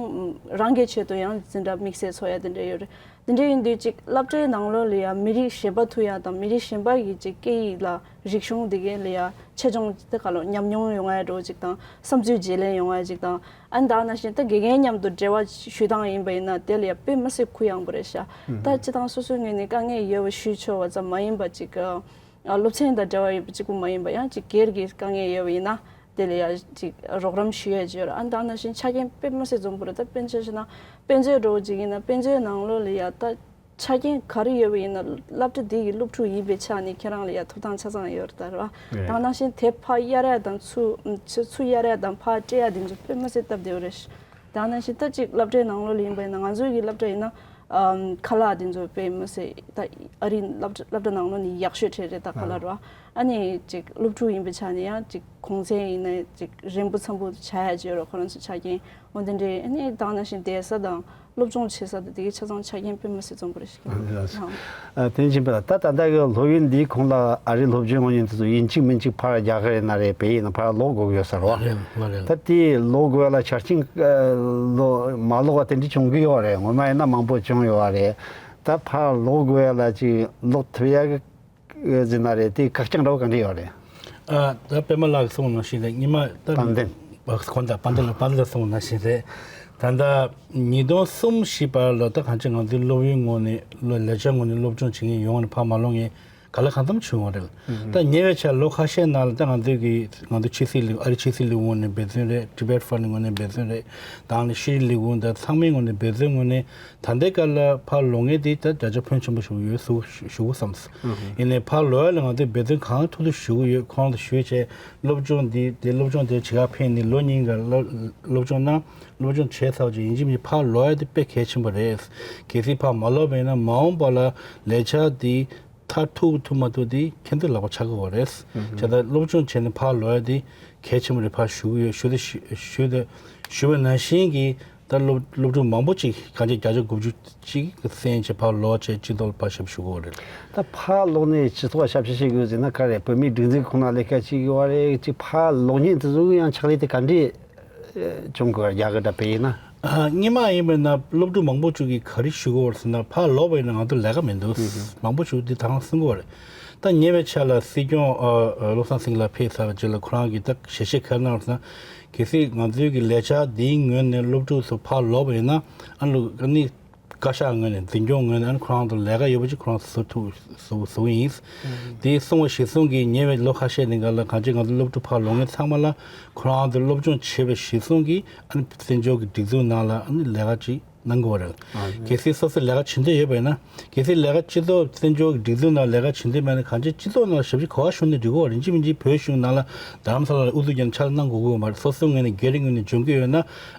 རང་གི་ཆེད་དུ་ཡང་འཛིན་གྲྭ་དམིགས་བསལ་ཚོགས་ཡ་དེ་འདྲ་ཡོད་རེད། དེ་འདྲ་ཡིན་དུས་ཅིག་སློབ་གྲྭའི་ནང་ལོགས་ལ་ཡ་མི་རིགས་གཞན་པ་ཐུག་ཡ་དང་མི་རིགས་གཞན་པ་གི་ཅིག་སྐད་ཡིག་ལ་རིག་གཞུང་དེ་གའི་ལ་ཡ་ཆེད་སྦྱོང་དེ་ག་ལ་ཉམས་མྱོང་ཡོང་ཡ་འགྲོ་ཅིག་དང་བསམ་ཚུལ་བརྗེ་ལེན་ཡོང་ཡ་ཅིག་དང་། ཨ་ནི་ད་ནང་བཞིན་ད་དགེ་རྒན་མཉམ་དུ་འབྲེལ་བ་ཞུ་སྟངས་ཡིན་པ་ཡིན་ན་དེ་ལ་ཡ་དཔེ་མི་སྲིད་གུ་ཡངས་པོ་རེད་ཤག་ད་སྤྱི་བཏང་སོ་སོའི་ངོས་ནས་དཀའ་ངལ་ཡོད་པ་ཞུ་ཆོག་པ་ཙམ་མ་ཡིན་པ་ཅིག་ཨ་སློབ་ཚན་དང་འབྲེལ་བ་ཡོད་པ་གཅིག་པུ་མ་ཡིན་པ་ཡང་ཅིག་སྒེར་གྱི་དཀའ་ངལ་ཡོད་པ་ཡིན་ན་དེ་ལ་ཡ་ཅིག་རོགས་རམ་ཞུ་ཡ་ཅིག་ཡོད་རེད། ཨ་ནི་ད་ནང་བཞིན་ཆ་རྐྱེན་དཔེ་མི་སྲིད་འཛོམས་པོ་རེད། ད་དཔེར་ན་ཆ་བཞག་ན་དཔེ་མཛོད་འདྲ་བོ་ཅིག་ཡིན་ན་དཔེ་མཛོད་ནང་ལོགས་ལ་ཡ་ད། ཆ་རྐྱེན་ག་རེ་ཡོད་པ་ཡིན་ན་སློབ་གྲྭ་འདི་ཡི་སློབ་ཕྲུག་ཡིན་པའི་ཆ་ནས་ཁྱེད་རང་ལ་ཡ་ཐོབ་ཐང་ཆ་ཚང་ཡོད་རེད་ད་རེད་བ། རེད། དེ་ནང་བཞིན་དེ་ཕར་གཡར་ཡ་དང་ཚུར་ཚུར་གཡར་ཡ་དང་ཕར་སྤྲད་ཡ་དེ་ཚོ་དཔེ་མི་སྲིད་སྟབས་བདེ་བོ་རེད། དེ་ནང་བཞིན་ད་ཅིག་སློབ་གྲྭའི་ནང་ལོགས་ལ་ཡིན་པ་ཡིན་ན་ང་ཚོའི་གི་སློབ་གྲྭ་ཡིན་ན་ཨམ་ཁ་ལག་དེ་ཚོ་དཔེ་མི་སྲིད་ད་ཨ་རིའི་སློབ་གྲྭ་སློབ་གྲྭ་ནང་ལོགས་ནས་ཡག་ཤོས་གྲས་རེད་ད་ཁ་ལག་རེད་བ། ཨ་ནི་ཅིག་སློབ་ཕྲུག་ཡིན་པའི་ཆ་ནས་ཡང་ཅིག་གུང་སེང་ཡིན་ན་ཅིག་རན་པོ་འཚམ་པོ་བྱ་ཡ་ཅིག་ཡོད་རེད། ཁོ་རང་ཚོ་ཆ་རྐྱེན་འོ་དེ་འདྲའི་ཨ་ནི་དེ་ནང་བཞིན་བསྡད་ས་དང་། སློབ་སྦྱོང་བྱེད་ས་དང་དེ་གའི་ཆ་ཚང་ཆ་རྐྱེན་དཔེ་མི་སྲིད་འཛོམས་པོ་རེད་ཤག་ཨ་ལགས་སོ། ཨ་དེ་ནས་ཕྱིན་པ་ལ་ད་ད་ལྟ་གི་སློབ་ཡོན་འདིའི་ཁོངས་ལ་ཨ་རིའི་སློབ་སྦྱོང་ངོས་ནས་དེ་ཚོ་ཡིན་གཅིག་མིན་གཅིག་ཕར་རྒྱ་གར་ཡིན་ན་རེད་བལ་ཡུལ་ཡིན་ན་ཕར་ལོག་དགོས་ཀྱི་ཡོད་ས་རེད་བ། རེད་ལ་རེད། ད་དེ་ལོག་དགོས་ཡ་ལ་ཆ་རྐྱེན་ཨ་ལོ་མ་ལོག་པ་དེ་འདྲ་བྱུང་གི་ཡོད་རེད། ངོ་མ་ཡིན་ན་མང་པོ་བྱུང་ཡོད་རེད། ད་ཕར་ལོག་དགོས་ཡ་ལ་ཅིག་ལོག་ཐུབ་ཡ་གི་ཟེར་ན་རེད། དེ་ཁག་རྐྱང་འདྲ་བོ་ག་འདྲ་ཡོད་རེད། ཨ་ད་པད་མ་ལགས་གསུངས་ནང་བཞིན་རེད། ཉི་མ་ད་དཔལ་ལྡན། ཨ་གོང་དུ་དཔལ་ལྡན་ལགས་དཔལ་ལྡན་ལགས་གསུངས་ནང་བཞིན་རེད། ད་ལྟ་ཉིས་སྟོང་གསུམ་བཞི་བར་ལ་ད་གང་ཅི་ང་ཚོའི་སློབ་ཡོན་ངོས་ནས་ལོ་ལས་བྱ་ངོས་ནས་སློབ་སྦྱོང་བྱེད་མཁན་ཡོང་བ་ནས་ཕར་མ་ལོག་མཁན་ག་ལ་གང་འཚམ་བྱུང་བ་རེད། ད་ཉེ་བའི་ཆར་ལོ་ཁ་ཤས་ནང་ལ་ད་ང་ཚོའི་གི་ང་ཚོ་ཕྱི་སྲིད་ལས་ཨ་རི་ཕྱི་སྲིད་ལས་ཁུངས་ངོས་ནས་འབད་བརྩོན་རེད། Tibet Fund ངོས་ནས་འབད་བརྩོན་རེད། ད་ནི་ཤེས་རིག་ལས་ཁུངས་དང་ཚང་མའི་ངོས་ནས་འབད་བརྩོན་ངོས་ནས། ད་ལྟའི་སྐབས་ལ་ཕར་ལོག་མཁན་དེ་ད་བརྒྱ་ཆ་ཕོན་ཆེན་པོ་ཞིག་ཡོད་ཟེར་ཞུ་དགོས་བསམ་སོང་། ཡིན་ནའི་ཕར་ལོག་ཡ་ལ་ང་ཚོས་འབད་བརྩོན་གང་ཐུབ་ཐུབ་ཞུ་གི་ཡོད། ཁོང་ལ་ཞུས་བྱས་སློབ་སྦྱོང་འདི་དེ་སློབ་སྦྱོང་དེ་བྱེད་གར་ཕེབས་ནས་ལོ་གཉིས་འགའ་སློབ་སློབ་སྦྱོང་གནང་། སློབ་སྦྱོང་བྱས་ཚར་བྱས་ཡིན་གཅིག་མིན་གཅིག་ཕར་ལོག་ཡ་དེ་དཔེ་གལ་ཆེན་པོ་རེད། གལ་སྲིད་ཕར་མ་ལོག་པ་ཡིན་ན་མ་འོངས་པ་ལ་ལས་འཆར་འདི་མཐར་ཐུག་ཐུབ་མ་ཐུབ་དེ་ཁྱེད་ཚོའི་ལག་པ་ཆགས་ཀྱི་ཡོད་རེད། བྱས་ཙང་སློབ་སྦྱོང་བྱས་ནས་ཕར་ལོག་ཡ་དེ་གལ་ཆེན་པོ་རེད། ཕར་ཞུ་གི་ཡོད། ཞུ་དེ་ཞུ་དེ་ཞུ་བ་ནང་བཞིན་གྱི་ད་སློབ་སློབ་ཕྲུག་མང་པོ་ཅིག་གང་ཅི་བརྒྱ་ཆ་དགུ་བཅུ་ཅིག་གསན་བྱས་ཕར་ལོག་བྱས་སྤྱི་ཚོགས་ལ་ཕར་ཞབས་ཞུ་གི་ཡོད་རེད། ད་ཕར་ལོག་ནས་སྤྱི་ཚོགས་ལ་ཞབས་ཞུ་བྱེད་དགོས་ཟེར་ན་ག་རེ་བོད་མིའི་སྒྲིག་འཛུགས་ཁོངས་ན་ལས་ཀ་བྱེད་ཀྱི་ཡོད་རེད། ཅིག་ཕར་ལོག་མཁན་དེ་ཚོ་ཡང་ཕྱག་ལས་དེ་ག་འདྲས་བྱུང་དགོས་རྒྱ་གར་འདྲ་བས་ཡིན་ན། ཨ་སྔོན་མ་ཡིན་པ་ན་སློབ་ཕྲུག་མང་པོ་ཅིག་གིས་ག་རེ་ཞུ་གི་ཡོད་རེད་ཟེར་ན་ཕར་ལོག་པ་ཡིན་ན་ང་ཚོ་ལས་ཀ་མི་འདུག་མང་པོ་ཞིག་འདི་ད་གང་གསུང་གི་ཡོད་རེད། ད་ཉེ་བའི་ཆར་ལ་སྲིད་སྐྱོང་ཨ་ཨ་བློ་བཟང་སེང་གེ་ལགས་ཕེབས་ཚར་བའི་རྗེས་ལ་ཁོ་རང་གིས་ད་ཞལ་བཞེས་ག་རེ་གནང་རེད་ཟེར་ན། གལ་སྲིད་ང་ཚོའི་གི་ལས་འཆར་འདིའི་ངོས་ནས་སློབ་ཕྲུག་ཚོ་ཕར་ལོག་པ་ཡིན་ན་ཨ་ནི་ཨ་ནི་བཀའ་ཤག་ངོས་ནས་འཛིན་སྐྱོང་ངོས་ནས་ཨ་ནི་ཁོ་རང་ཚོ་ལས་ཀ་ཡོད་པ་ཅིག་ཁོ་རང་ཚོ་བཟོ་ཐུབ་བཟོ་བཟོ་གི་ཡིན། དེ་གསུངས་པ་གཞིར་བཟུང་གིས་ཉེ་བའི་ལོ་ཁ་ཤས་ནས་ག་ལ་གང་ཅི་ང་ཚོ་སློབ་ཕྲུག་ཕར་ལོག་མཁན་ཚང་མ་ལ་ཁོ་རང་ཚོ་སློབ་སྦྱོང་བྱས་པ་གཞིར་བཟུང་གིས་ཨ་ནི་བཙན་བྱོལ་གྱི་སྒྲིག་འཛུགས་ནང་ལ་ཨ་ནི་ལས་ཀ་ཅིག་གནང་དགོས་པ་རེད། ཨ་ནི་གལ་སྲིད་སོ་སོས་ལས་ཀ་བྱེད་འདོད་ཡོད་པ་ཡིན་ན། གལ་སྲིད་ལས་ཀ་སྤྱི་ཚོགས་བཙན་བྱོལ་གྱི་སྒྲིག་འཛུགས་ནང་ལས་ཀ་བྱེད་འདོད་མེད་ན་གང་ཅི་སྤྱི་ཚོགས་ནང་ཞབས་ཕྱི་ག་པར་ཞུགས་ནས་འགྲིག་གི་ཡོད་རེད། ཡིན་གཅིག་མིན་གཅིག་བོད་གཞུང་ནང་ལ་རྡ་རམ་ས་ལ་ལ་ཨུ་ཚུགས་རྒྱབ་ནས་ཕྱག་ལས་གནང་དགོས་ཀྱི་ཡོད་མ་རེད། སོ་སོའི་ངོས་ནས་སྒེར་རི་ངོས་ནས་འཇོན་གྱི་ཡོད་ན་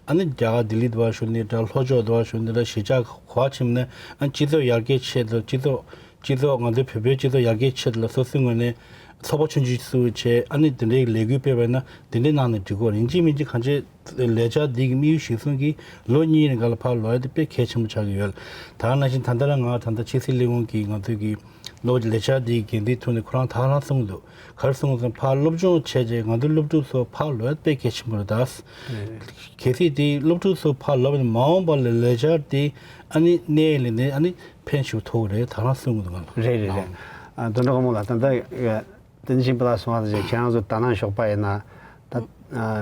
ཨ་ནི་རྒྱ་གར་ལྡི་ལི་དུ་བ་ཞུགས་ནས་འདྲ་ལྷོ་ཕྱོགས་དུ་བ་ཞུགས་ནས་འདྲ་གཞིས་ཆགས་ག་པར་ཕྱིན་ནས་ཨ་ནི་སྤྱི་ཚོགས་ཡར་རྒྱས་ཆེད་དུ་སྤྱི་ཚོགས་སྤྱི་ཚོགས་ང་ཚོའི་བོད་པའི་སྤྱི་ཚོགས་ཡར་རྒྱས་ཆེད་དུ་ལ་སོ་སོའི་ངོས་ནས་ཚོགས་པ་ཆུང་ཆུང་བཙུགས་བྱས་ཨ་ནི་དེ་འདྲའི་ལས་འགུལ་སྤེལ་བ་ཡིན་ན་དེ་འདྲའི་གནང་ནས་འགྲིག་གི་ཡོད་རེད། ཡིན་གཅིག་མིན་གཅིག་གང་ཅི་ལས་འཆར་འདི་གི་དམིགས་ཡུལ་གཞིར་བཟུང་གིས་ལོ་གཉིས་རིང་ག་ལ་ཕར་ལོག་ཡ་དེ་དཔེ་གལ་ཆེན་པོ་ཆགས་ཀྱི་ཡོད། ད་ག་ནང་བཞིན་ད་ལྟ་རང་ང་ད་ལྟ་ཕྱི་སྲིད་ལས་ཁུངས་ཀྱི་ང་ཚོའི་གི་ ལོ་ལས་འཆར་འདིའི་འགན་འཛིན་ཐུག་ནས་ཁོ་རང་ད་ག་རང་གསུངས་འདུག་ག་རེ་གསུངས་སོང་། ཕར་སློབ་སྦྱོང་བྱས་རྗེས་ང་ཚོའི་སློབ་ཕྲུག་ཚོ་ཕར་ལོག་ཡ་དཔེ་གལ་ཆེན་པོ་རེད་ད། གལ་སྲིད་དེ་སློབ་ཕྲུག་ཚོ་ཕར་ལོག་ནས་མ་འོངས་པ་ལ་ལས་འཆར་དེ་ཨ་ནི་གནས་ལས་ནས་ཨ་ནི་ཕན་ཞིག་ཐོགས་རེད་ད་ག་རང་གསུངས་འདུག་ང་ལ། རེད་རེད་རེད། ཨ། དོན་གྲུབ་དགའ་མོ་ལགས། ད་ལྟ་ཡ། དེ་བཞིན་པ་ལ་སོང་བ་དང་ཁྱེད་རང་ཚོ་ད་ནང་ཞོགས་པ་ཡིན་ན་ད་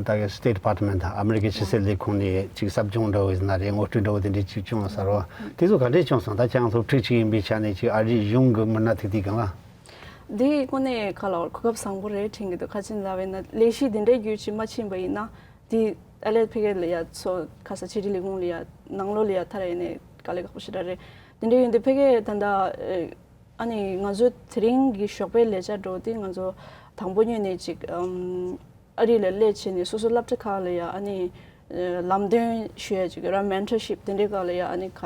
ད་གི་State Department དང་ཨ་མི་རི་ཀའི་ཕྱི་སྲིད་ལས་ཁུངས་ནས་ཅིག་ཟབ་སྦྱོང་འདྲ་བོ་ཡིན་ན་རེད། ངོ་སྤྲོད་འདྲ་བོ་དེ་འདྲས་ཅིག་བྱུང་ཟེར་བ་དེ་ཚོ་ག་འདྲས་བྱུང་སོང་། ད་ཁྱེད་རང་སློབ་ཕྲུག་ཅིག་ཡིན་པའི་ཆ་ནས་ཅིག་ཨ་རིའི་གཞུང་གི་མི་སྣ་ཐུག་དུས་སྒང་ལ། འདི་ཁོ་ནས་ག་ལ་གོ་སྐབས་བཟང་པོ་རེད་དྲན་གི་འདུག་ག་ཅི་ལབ་ཡིན་ན་ལས་གཞི་འདི་འདྲའི་རྒྱུད་ཅིག་མ་ཕྱིན་པ་ཡིན་ན་འདི་ཨ་ལས་ཕ་གི་ལ་ཡ་ཚོ་ག་ས་ཕྱི་དྲིལ་ལས་ཁུངས་ལ་ཡ་ནང་ལོགས་ལ་ཡ་ཐར་ཡིན་ནས་དཀའ་ལས་ཁག་པོ་ཞེ་དྲག་རེད། དེ་འདྲ་ཡིན་དུས་ཕ་གི་ད་ལྟ་ཨ་ནི་ང་ཚོ་དེ་རིང་གི་ཞོགས་པའི་ལས་བྱ་འགྲོ་དུས་ང་ཚོ་དང་པོ་ཉིད་ནས་ཅིག་ཨམ་ཨ་རི་ལ་སླེབས་བྱས་ནས་སོ་སོ་སློབ་གྲྭ་ཁག་ལ་ཡ་ཨ་ནི་ལམ་སྟོན་ཞུ་ཡ་ཅིག་ར་mentorship དེ་འདྲའི་སྐབས་ལ་ཡ་ཨ་ནི་ག་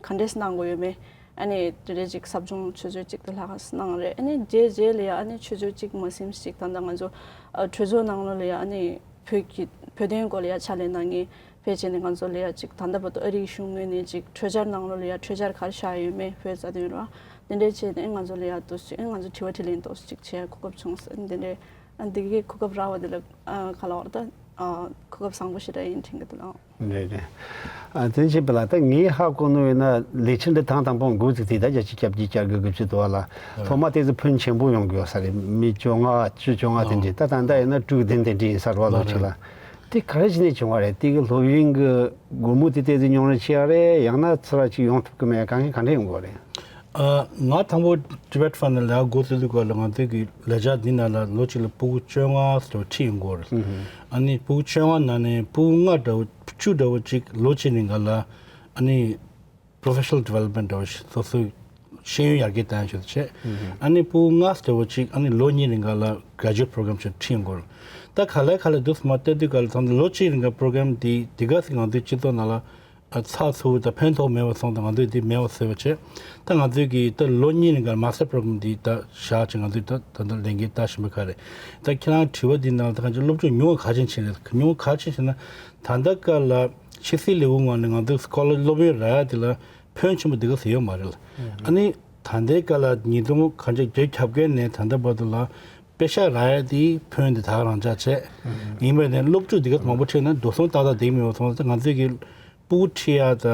ག་འདྲས་གནང་དགོས་ཡོད་མེད། ཨ་ནི་དེ་འདྲའི་ཅིག་ཟབ་སྦྱོང་ཆུ་ཚོད་ཅིག་ཏུ་ལྷག་གནང་རེད། ཨ་ནི་རྗེས་རྗེས་ལ་ཡ་ཨ་ནི་ཆུ་ཚོད་ཅིག་མ་ཟིན་ཅིག་ད་ལྟ་ང་ཚོ་གྲོས་ཚོགས་ནང་ལོགས་ལ་ཡ་ཨ་ནི་བོད་ཀྱི་བོད་དོན་སྐོར་ལ་ཡ་ཕྱག་ལས་གནང་མཁན་ཕལ་ཆེར་ནི་ང་ཚོ་ལ་ཡ་ཅིག་ད་ལྟ་བར་དུ་ཨ་རིའི་གཞུང་ངོས་ནས་ཅིག་གྲོས་འཆར་ནང་ལོགས་ལ་ཡ་གྲོས་འཆར་ག་རེ་བཞག་ཡོད་མེད་བོད་རྩ་དོན་ར་དེ་འདྲས་བྱས་ནས་ང་ཚོ་ལ་ཡ་ཏོག་ཙམ་ང་ཚོ་དྲི་བ་དྲིས་ལན་ཏོག་ཙམ་ཅིག་བྱེད་གོ་སྐབས་བྱུང་སོང་། དེ་འདྲས་ཨ་འདི་གའི་གོ་སྐབས་རག་པ་འདི་ལ་ཨ་ག་ལ་བར་ད་ཨ་གོ་སྐབས་བཟང་པོ་ཞེ་དྲག་ཡིན་དྲན་གི་འདུག་ལགས། རེད་རེད། ཨ་དེ་བྱས་པ་ལ་ད་ངས་ཧ་གོ་ནོ་ཡིན་ན་ལས་འཆར་འདི་ཐེངས་དང་པོ་འགོ་བཙུགས་དུས་ད་བརྒྱད་ཅུ་གྱ་བརྒྱད་གྱ་དགུ་གི་ཆེད་དུ་བ་ལ་ཐོག་མ་དེ་ཚོ་ཕོན་ཆེན་པོ་ཡོང་གི་ཡོད་ས་རེད། མི་བཅོ་ལྔ་བཅུ་བཅོ་ལྔ་དེ་འདྲས། ད་ད་ལྟ་ཡིན་ན་དྲུག་བདུན་དེ་འདྲས་ཡིན་ས་རེད་བ། ལོ་གཅིག་ལ་དེ་ག་རེ་བྱས་ནས་བྱུང་བ་རེད། དེ་གི་སློབ་ཡོན་གི་སྒོར་མོ་དེ་ཏོག་ཙམ་ཉུང་རུ་ཕྱིན་པ་རེད། ཡང་ན་ཚུར་ཅིག་ཡོང་ཐུབ་ཀྱི་མེད། དཀའ་ངལ་ག་འདྲས་ཡོང་གི་ཡོད་རེད། ཨ། ང་དང་པོ་Tibet Fund ལ་འགོ་བཙུགས་དུས་སྐབས་ལ་ང་ཚོའི་གི་ལས་འཆར་འདི་ནང་ལ་ལོ་གཅིག་ལ་ཕྲུ་གུ་བཅོ་ལྔ་ཙམ་ཁྲིད་ཡོང་གི་ཡོད་རེད། ཨ་ནི་ཕྲུ་གུ་བཅོ་ལྔ་ནང་ནས་ཕྲུ་གུ་ལྔ་འདྲ་བོ་བཅུ་འདྲ་བོ་ཅིག་ལོ་གཅིག་རིང་ག་ལ་ཨ་ནི་professional development འདྲ་བོ་ཞིག་སོ་སོའི་ཤེས་ཡོན་ཡར་རྒྱས་གཏོང་ཞིག་བྱས། ཨ་ནི་ཕྲུ་གུ་ལྔ་འདྲ་བོ་ཅིག་ཨ་ནི་ལོ་གཉིས་རིང་ག་ལ་graduate program ཞིག་ཁྲིད་ཡོང་གི་ཡོད་རེད། ད་ག་ལེ་ག་ལེ་འདུག་སེ་མར་བལྟས་དུས་སྐབས་ལ་ད་ལྟ་ལོ་གཅིག་རིང་ག་program འདི་འདི་ག་ཟེ་ང་ཚོའི་སྤྱི་ཚོགས་ནང་ལ་ཨ་ཚགས་ཚུད་དང་ཕན་ཐོགས་མེད་པ་སོང་ཙང་ང་ཚོས་འདི་མེད་པ་བཟོས་པ་བྱས། ད་ང་ཚོས་ཀྱི་ད་ལོ་གཉིས་རིང་ག་master program འདི་ད་བཞག་བྱས་ང་ཚོས་ད་ད་ལྟ་ལས་འགན་བལྟ་བཞིན་པ་ག་རེད། ད་ཁྱེད་རང་དྲི་བ་འདི་ནང་ལ་ད་གང་ཅི་སློབ་ཕྲུག་ཉུང་བ་ག་ཅན་ཕྱིན་རེད། ཉུང་བ་ག་ཅན་ཕྱིན་ན་ད་ལྟ་སྐབས་ལ་ཕྱི་སྲིད་ལས་ཁུངས་ངོས་ནས་ང་ཚོའི་སྐོར་ལ་སློབ་ཡོན་རག་ཡ་དེ་ལ་ཕོན་ཆེན་པོ་འདི་ག་ཟེ་ཡོད་མ་རེད། ཨ་ནི་ད་ལྟའི་སྐབས་ལ་ཉིས་སྟོང་གང་ཅི་བརྒྱད་ཁྱབ་མཁན་ནས་ད་ལྟ་བར་དུ་ལ་པེ་ཤག་རག་ཡ་དེ་ཕོན་དེ་ད་ག་རང་ཆགས་བྱས། ཡིན་པས་ནས་སློབ་ཕྲུག་འདི་ག་མང་པོ་ཁྲིད་ན་འགྲོ་སོང་ཏག་ཏག་བསྡད་མི་ཡོང་སོང་ཙང་ང་ཚོས་ཀྱི་ཕྲུ་གུ་ཁྲིད་ཡ་ད་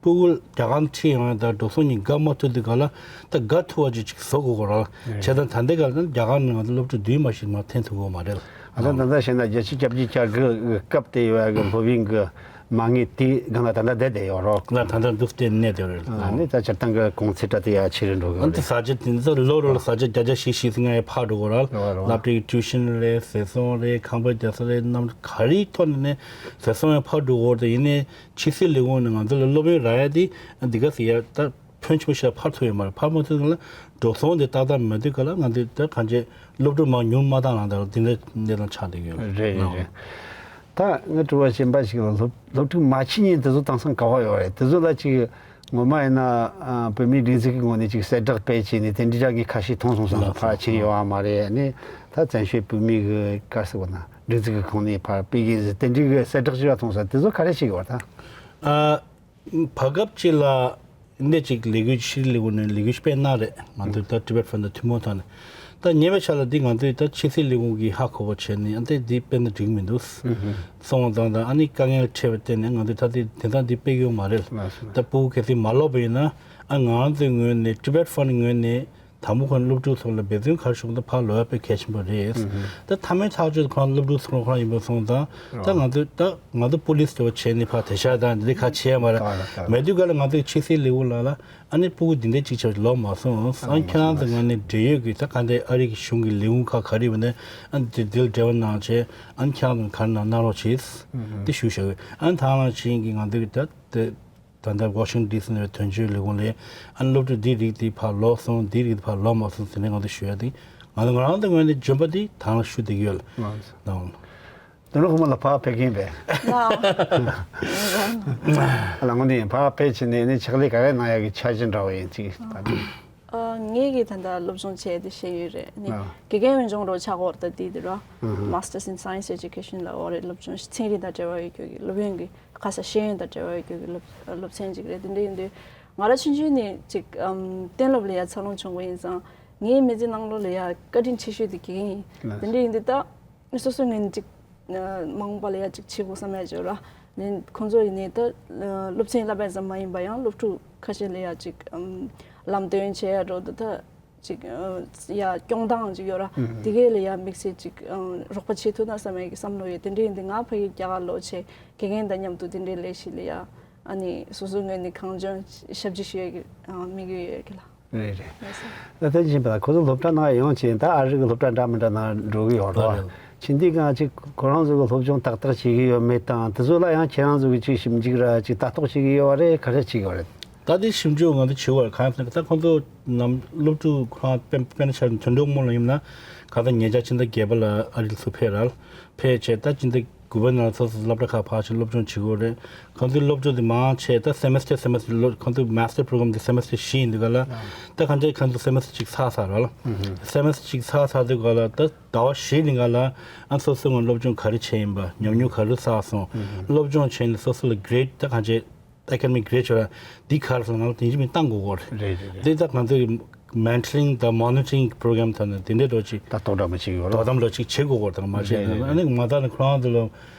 ཕྲུ་གུ་རྒྱ་གར་ཁྲིད་ཡོང་ཡ་ད་འགྲོ་སོང་གཉིས་དགའ་མ་ཐུབ་དུས་ག་ལ་ད་དགའ་ཐུབ་པ་ཅིག་ཅིག་བཟོ་དགོས་གོ་ར། བྱས་ཙང་ད་ལྟའི་སྐབས་ལ་རྒྱ་གར་ནས་ང་ཚོ་སློབ་ཕྲུག་བདུན་མ་ཞིག་མ་འཐེན་ཐུབ་ཀྱི་ཡོད་མ་རེད། ཨ་ད་ད་ལྟ་བཤད་ན་བརྒྱད་ཅུ་གྱ་བརྒྱད་གྱ་དགུ་གི་སྐབས་དེ་ཡོད་ཡ་གི་སློབ་ཡོན་གི་མ་དངུལ་དེ་སྒང་ལ་ད་ལྟ་བསྡད་བསྡད་ཡོད་རོགས། ལ་ད་ལྟ་འདུག་སེ་གནས་བསྡད་རེད། ཨ་ནི་ད་སྤྱིར་བཏང་གི་གོང་ཚད་ད་དེ་ཡ་ཆེ་རུ་འགྲོ་གི་ཨ་རེད། ད་ས་ཆ་དེ་ཚོ་ལོ་རེ་ལ་ས་ཆ་བརྒྱ་ཆ་བཞི་བཞི་ཟིན་ང་ཡ་ཕར་འགྲོ་གོ་ར། ལ་རེད། སློབ་གྲྭའི་tuition རེད། ཟས་སོང་རེད། ཁང་པ་རྒྱག་ས་རེད། གནམ་ག་རེའི་ཐོག་ནས་ནས་ཟས་སོང་ཡ་ཕར་འགྲོ་གོ་རེད། ཡིན་ནའི་ཕྱི་སྲིད་ལས་ཁུངས་ནས་ང་ཚོ་ལ་སློབ་ཡོན་རག་ཡ་དེ་འདི་ག་ཟེ་ཡ་ད་ཕོན་ཆེན་པོ་ཞིག་ཕར་ཐུག་ཡོད་མ་རེད། ཕར་མ་ཐུག་ན་ལ་འགྲོ་སོང་དེ་ཏག་ཏག་མེད་དུས་ག་ལ་ང་ཚོས་ད་གང་ཅི་སློབ་ཕྲུག་མང་ཉུང་མ་བཏང་ན་ད་ལ་དེ་འདྲ་གནས་སྟངས་ཆགས་བསྡད་ཡོད། རེད་རེད་རེད། ད་ངས་དྲི་བ་གཞན་པ་ཞིག་ལ་སློབ་སློབ་ཕྲུག་མ་ཁྲིད་མཁན་དེ་ཚོ་དེང་སང་ག་པར་ཡོད་རེད། དེ་ཚོ་ལ་ཅིག་ངོ་མ་ཡིན་ན་ཨ་བོད་མིའི་སྒྲིག་འཛུགས་ཀྱི་ངོས་ནས་ཅིག་གསལ་བསྒྲགས་སྤེལ་བྱས་ནས་དེ་འདྲའི་རྒྱ་གི་ཁ་ཤས་མཐོང་སོང་ཙང་ཕར་ཕྱིན་ཡོད་པ་མ་རེད། ནས་ད་བཙན་བྱོལ་བོད་མི་གི་ག་རེ་ཟེར་དགོས་ན་སྒྲིག་འཛུགས་ཀྱི་ཁོངས་ནས་ཕར་སྤེལ་གི་དེ་འདྲའི་གི་གསལ་བསྒྲགས་བྱས་པ་མཐོང་སོང་། དེ་ཚོ་ག་རེ་བྱེད་ཀྱི་ཡོད་རེད་ད། ཨ། བར་སྐབས་ཅིག་ལ་འདི་ཅིག་ལས་འགུལ་ཕྱི་ལས་ཁུངས་ནས་ལས་འགུལ་སྤེལ་གནང་རེད། ང་ཚོས་ད་Tibet Fund ཐུན་མོང་ཐོག་ནས་ད་ཉེ་བའི་ཆར་ལ་འདི་ང་ཚོས་ད་ཕྱི་སྲིད་ལས་ཁུངས་ཀྱིས་ཧ་གོ་བ་བྱས་ནས་ཨ་འདི་འདི་སྤེལ་ན་འགྲིག་མི་འདུག་གསུངས་པ་དང་ད་ཨ་ནི་དཀའ་ངལ་འཕྲད་པ་བརྟེན་ནས་ང་ཚོས་ད་འདི་དེང་སང་འདི་སྤེལ་གི་ཡོད་མ་རེད། ད་ཕྲུ་གུ་གལ་སྲིད་མ་ལོག་པ་ཡིན་ན་ཨ་ང་ཚོའི་ངོས་ནས་Tibet Fund ངོས་ནས། དང་པོ་ཁོང་སློབ་ཕྲུག་ཚོ་ལ་འབད་བརྩོན་ག་རེ་ཞུ་དགོས་འདུག་ཕར་ལོག་ཡ་དཔེ་གལ་ཆེན་པོ་རེད། ད་མཐའ་མའི་ཐག་གཅོད་ཁོང་སློབ་ཕྲུག་ཚོ་ཁོང་ཡིན་པ་སོང་ཙང་ད་ང་ཚོས་ད་ང་ཚོ་པུ་ལིས་དེ་བ་བྱས་ནས་ཕར་དེ་ཤ་དང་འདི་འདྲ་ག་བྱས་ཡ་མ་རེད། མེད་དུས་ག་ལ་ང་ཚོའི་ཕྱི་སྲིད་ལས་ཁུངས་ལ་ལ་ཨ་ནི་ཕྲུ་གུ་འདི་འདྲ་གཅིག་ཆགས་ལོག་མ་སོང་། ཨ་ཁྱེད་རང་ཚོ་ངོས་ནས་འབྲེལ་ཡོད་ཀྱི་ད་ག་འདྲ་ཨ་རི་གི་གཞུང་གི་ལས་ཁུངས་ཁག་ག་རེ་ཡོད་ན་ཨ་འདི་འདིར་འབྲེལ་བ་གནང་བྱས་ཨ་ནི་ཁྱེད་རང་ཚོ་ག་རེ་གནང་གནང་རོགས་བྱེད། འདི་ཞུ་བཞག་ཡོད། ཨ་ནི་ད་ག་ནང་བཞིན་གྱི་ང་ཚོ་གི་ད་དེ། ད་ལྟ་ཝ་ཤིང་ཊོན་ཌི་སི་ནས་དོན་གཅོད་ལས་ཁུངས་ལས་ཨ་ནི་སློབ་ཕྲུག་འདིའི་རིགས་འདི་ཕར་ལོག་སོང་། འདིའི་རིགས་འདི་ཕར་ལོག་མ་སོང་ཟེར་ནས་ང་ཚོ་ཞུ་ཡ་དེ་ང་ཚོ་ང་རང་ཚོའི་ངོས་ནས་འཇོན་པ་འདི་ད་ལྟ་ཞུ་བསྡད་ཀྱི་ཡོད་ལ། དོན་གྲུབ་དགའ་མོ་ལགས་ཕར་ཕེབས་མཁན་པས། ལགས་འོང་། ཨ་ལ་ངོ་ནས་ཕར་ཕེབས་བྱས་ནས་ནི་ཕྱག་ལས་ག་རེ་གནང་ཡག་གི་འཆར་གཞི་འདྲ་བོ་ཡིན་ཅིག་ད་ནི། ཨ། ངས་ཀྱིས་ད་ལྟ་སློབ་སྦྱོང་བྱས་ཏེ་བཤད་ཡོད་རེད་ནི། ཨ། དགེ་རྒན་འོས་སྦྱོང་རོགས་ཆགས་ཀྱི་ཡོད་རེད་ད་དེ་དེ་རོ། ཨ་ཧ། Masters in Science Education ལབ་ཡོད་རེད། སློབ་སྦྱོང་ཚན་རིག་དང་འབྲེལ་བ་ཡོད་རྒྱུ་གི་སློབ་ཡོན་གྱི་ཁ་ས་ཤེས་ཡོན་དང་འབྲེལ་བ་ཡོད་རྒྱུ་གི་སློབ་སློབ་ཚན་ཅིག་རེད། དེ་འདྲ་ཡིན་དུས་ ང་རང་ཆུང་ཆུང་ནས་ཅིག་ཨམ་གཏན་སློབ་ལ་ཡ་འཚར་ལོངས་བྱུང་བ་ཡིན་ཙང་ངའི་མི་ཚེ་ནང་ལོགས་ལ་ཡ་བཀའ་དྲིན་ཆེ་ཤོས་དེ་དགེ་རྒན་ཡིན། ལགས། དེ་འདྲ་ཡིན་དུས་ད་སོ་སོའི་ངོས་ནས་ཅིག་ཨ་མ་འོངས་པ་ལ་ཡ་ཅིག་བྱེད་དགོས་བསམ་ཡ་ཅིག་ཡོད་ར། ལན་ཁོང་ཚོ་ཡིན་ནའི་ད་ཨ་སློབ་ཚན་བསླབ་པ་ཙམ་མ་ཡིན་པ་ཡང་སློབ་ཕྲུག་ཁ་ཤས་ལ་ཡ་ཅིག་ཨམ་ལམ་སྟོན་བྱེད་ཡ་འགྲོ་འདུག་ད། ཅིག་ཨ་ཡ་སྐྱོང་སྟངས་ཅིག་ཡོད་ར། ཨུ་ཧུ། དེ་གས་ལ་ཡ་དམིགས་བསལ་ཅིག་ཨ་རོགས་པ་བྱེད་ཐུབ་ན་བསམ་ཡ་གི་བསམ་བློ་ཡོད། དེ་འདྲ་ཡིན་དུས་ང་ཕ་གི་རྒྱ་གར་ལོག་བྱས་དགེ་རྒན་དང་མཉམ་དུ་དེ་འདྲའི་ལས་གཞི་ལ་ཡ་ཨ་ནི་སོ་སོའི་ངོས་ནས་གང་བྱུང་ཞབས་ཕྱི་ཞུ་ཡ་གི་ཨ་དམིགས་ཡུལ་ཡོད་གི་ལ། རེད་རེད། ལགས་སོ། ད་ལྟ་ཕྱིན་པ་ལ་ཁོ་ཚོ་སློབ་གྲྭ་ནང་ཡོང་བྱས་ད་ཨ་རི་གི་སློབ་གྲྭ་འདྲ་མི་འདྲ་ནང་འགྲོ་གི་ཡོད་རེད་བ། ཨ་རེད། ཕྱིན་དུས་གང་ཅིག་ཁོ་རང་ཚོ་གི་སློབ་སྦྱོང་ཏག་ཏག་བྱེད་ཀྱི་ཡོད་མེད་དང་དེ་ཚོ་ལ་ཡང་ཁྱེད་རང་ཚོ་གི་ཅིག་ཞིབ་འཇུག་ར་ཅིག་ལྟ་རྟོག་བྱེད་ཀྱི་ཡོད་རེད། ག་རེ་བྱེད་ཀྱི་ཡོད་རེད། ད་དེ་ཞིབ་འཇུག་ང་ཚོ་བྱེད་དགོས་རེད། གང་ཡིན་ཟེར་ན་ད་ཁོང་ཚོ་ནམ་སློབ་ཕྲུག་ཁོ་རང་དཔེ་དཔེར་ན་ཆ་དོན་གྲོགས་མོ་ལ་ཡིན་ན་གང་ལྟར་ཉེ་ཆར་ཕྱི་ཟླ་བརྒྱད་པ་ལ་ཨ་རི་ལ་ཚུར་ཕེབས་ར། ཕེབས་བྱས་ད་ཕྱི་ཟླ་དགུ་པ་ནང་ལ་སོ་སོ་སློབ་གྲྭ་ཁག་ཕར་ཕྱིན་སློབ་སྦྱོང་བྱེད་དགོས་རེད། ཁོང་ཚོའི་སློབ་སྦྱོང་དེ་མང་ཆེ་ད་སེ་མེ་སི་ཊར་སེ་མེ་སི་ཊར་ཁོང་ཚོའི་མ་སི་ཊར་པོ་རོ་གྷ་རམ་དེ་སེ་མེ་སི་ཊར་བཞི་ཡིན་དུས་ག་ལ། ད་གང་ཅི་ཁོང་ཚོ་སེ་མེ་སི་ཊར་གཅིག་ཚར་ཚར་ར་ལ། སེ་མེ་སི་ཊར་གཅིག་ཚར་ཚར་དུས་ག་ལ་ད་ཟླ་བ་བཞི་ནི་ག་ལ་ཨ་སོ་སོའི་ངོས་སློབ་སྦྱོང་ག་རེ་བྱས་ཡིན་པ་ཉམས་མྱོང་ག་རེ་བསགས་སོང་། སློབ་སྦྱོང་བྱས་ནས་སོ་སོ་ལ་གྷི་རེ་ཌི་ད་གང་ཅི་ཨེ་ཀ་ཌི་མིག་གྷི་རེ་ཌི་ཆོ་ར་འདི་ག་རེ་སོང་ང་ལ་དེང་ཕྱིན་མི་བཏང་དགོས་གོ་རེད། རེད་རེད་རེད། འདི་ད་ང་ཚོའི་མེན་ཊོ་རིང་དང་མོ་ནི་ཊ་རིང་པོ་རོ་གྷ་རམ་ཐོག་ནས་དེ་འདྲའི་འགྲོ་ཅིག་ད་ལྟོགས་འདྲ་མ་བྱེད་ཀྱི་ཡོད་རོགས། དོ་དམ་འགྲོ་ཅིག་བྱེད་དགོས་གོ་རེད། ད་མ་བྱས་རེད་རེད་ན་རེད། ཨ་ནི་མ་ད་ནི་ཁོ་རང་ཚོ་ལ་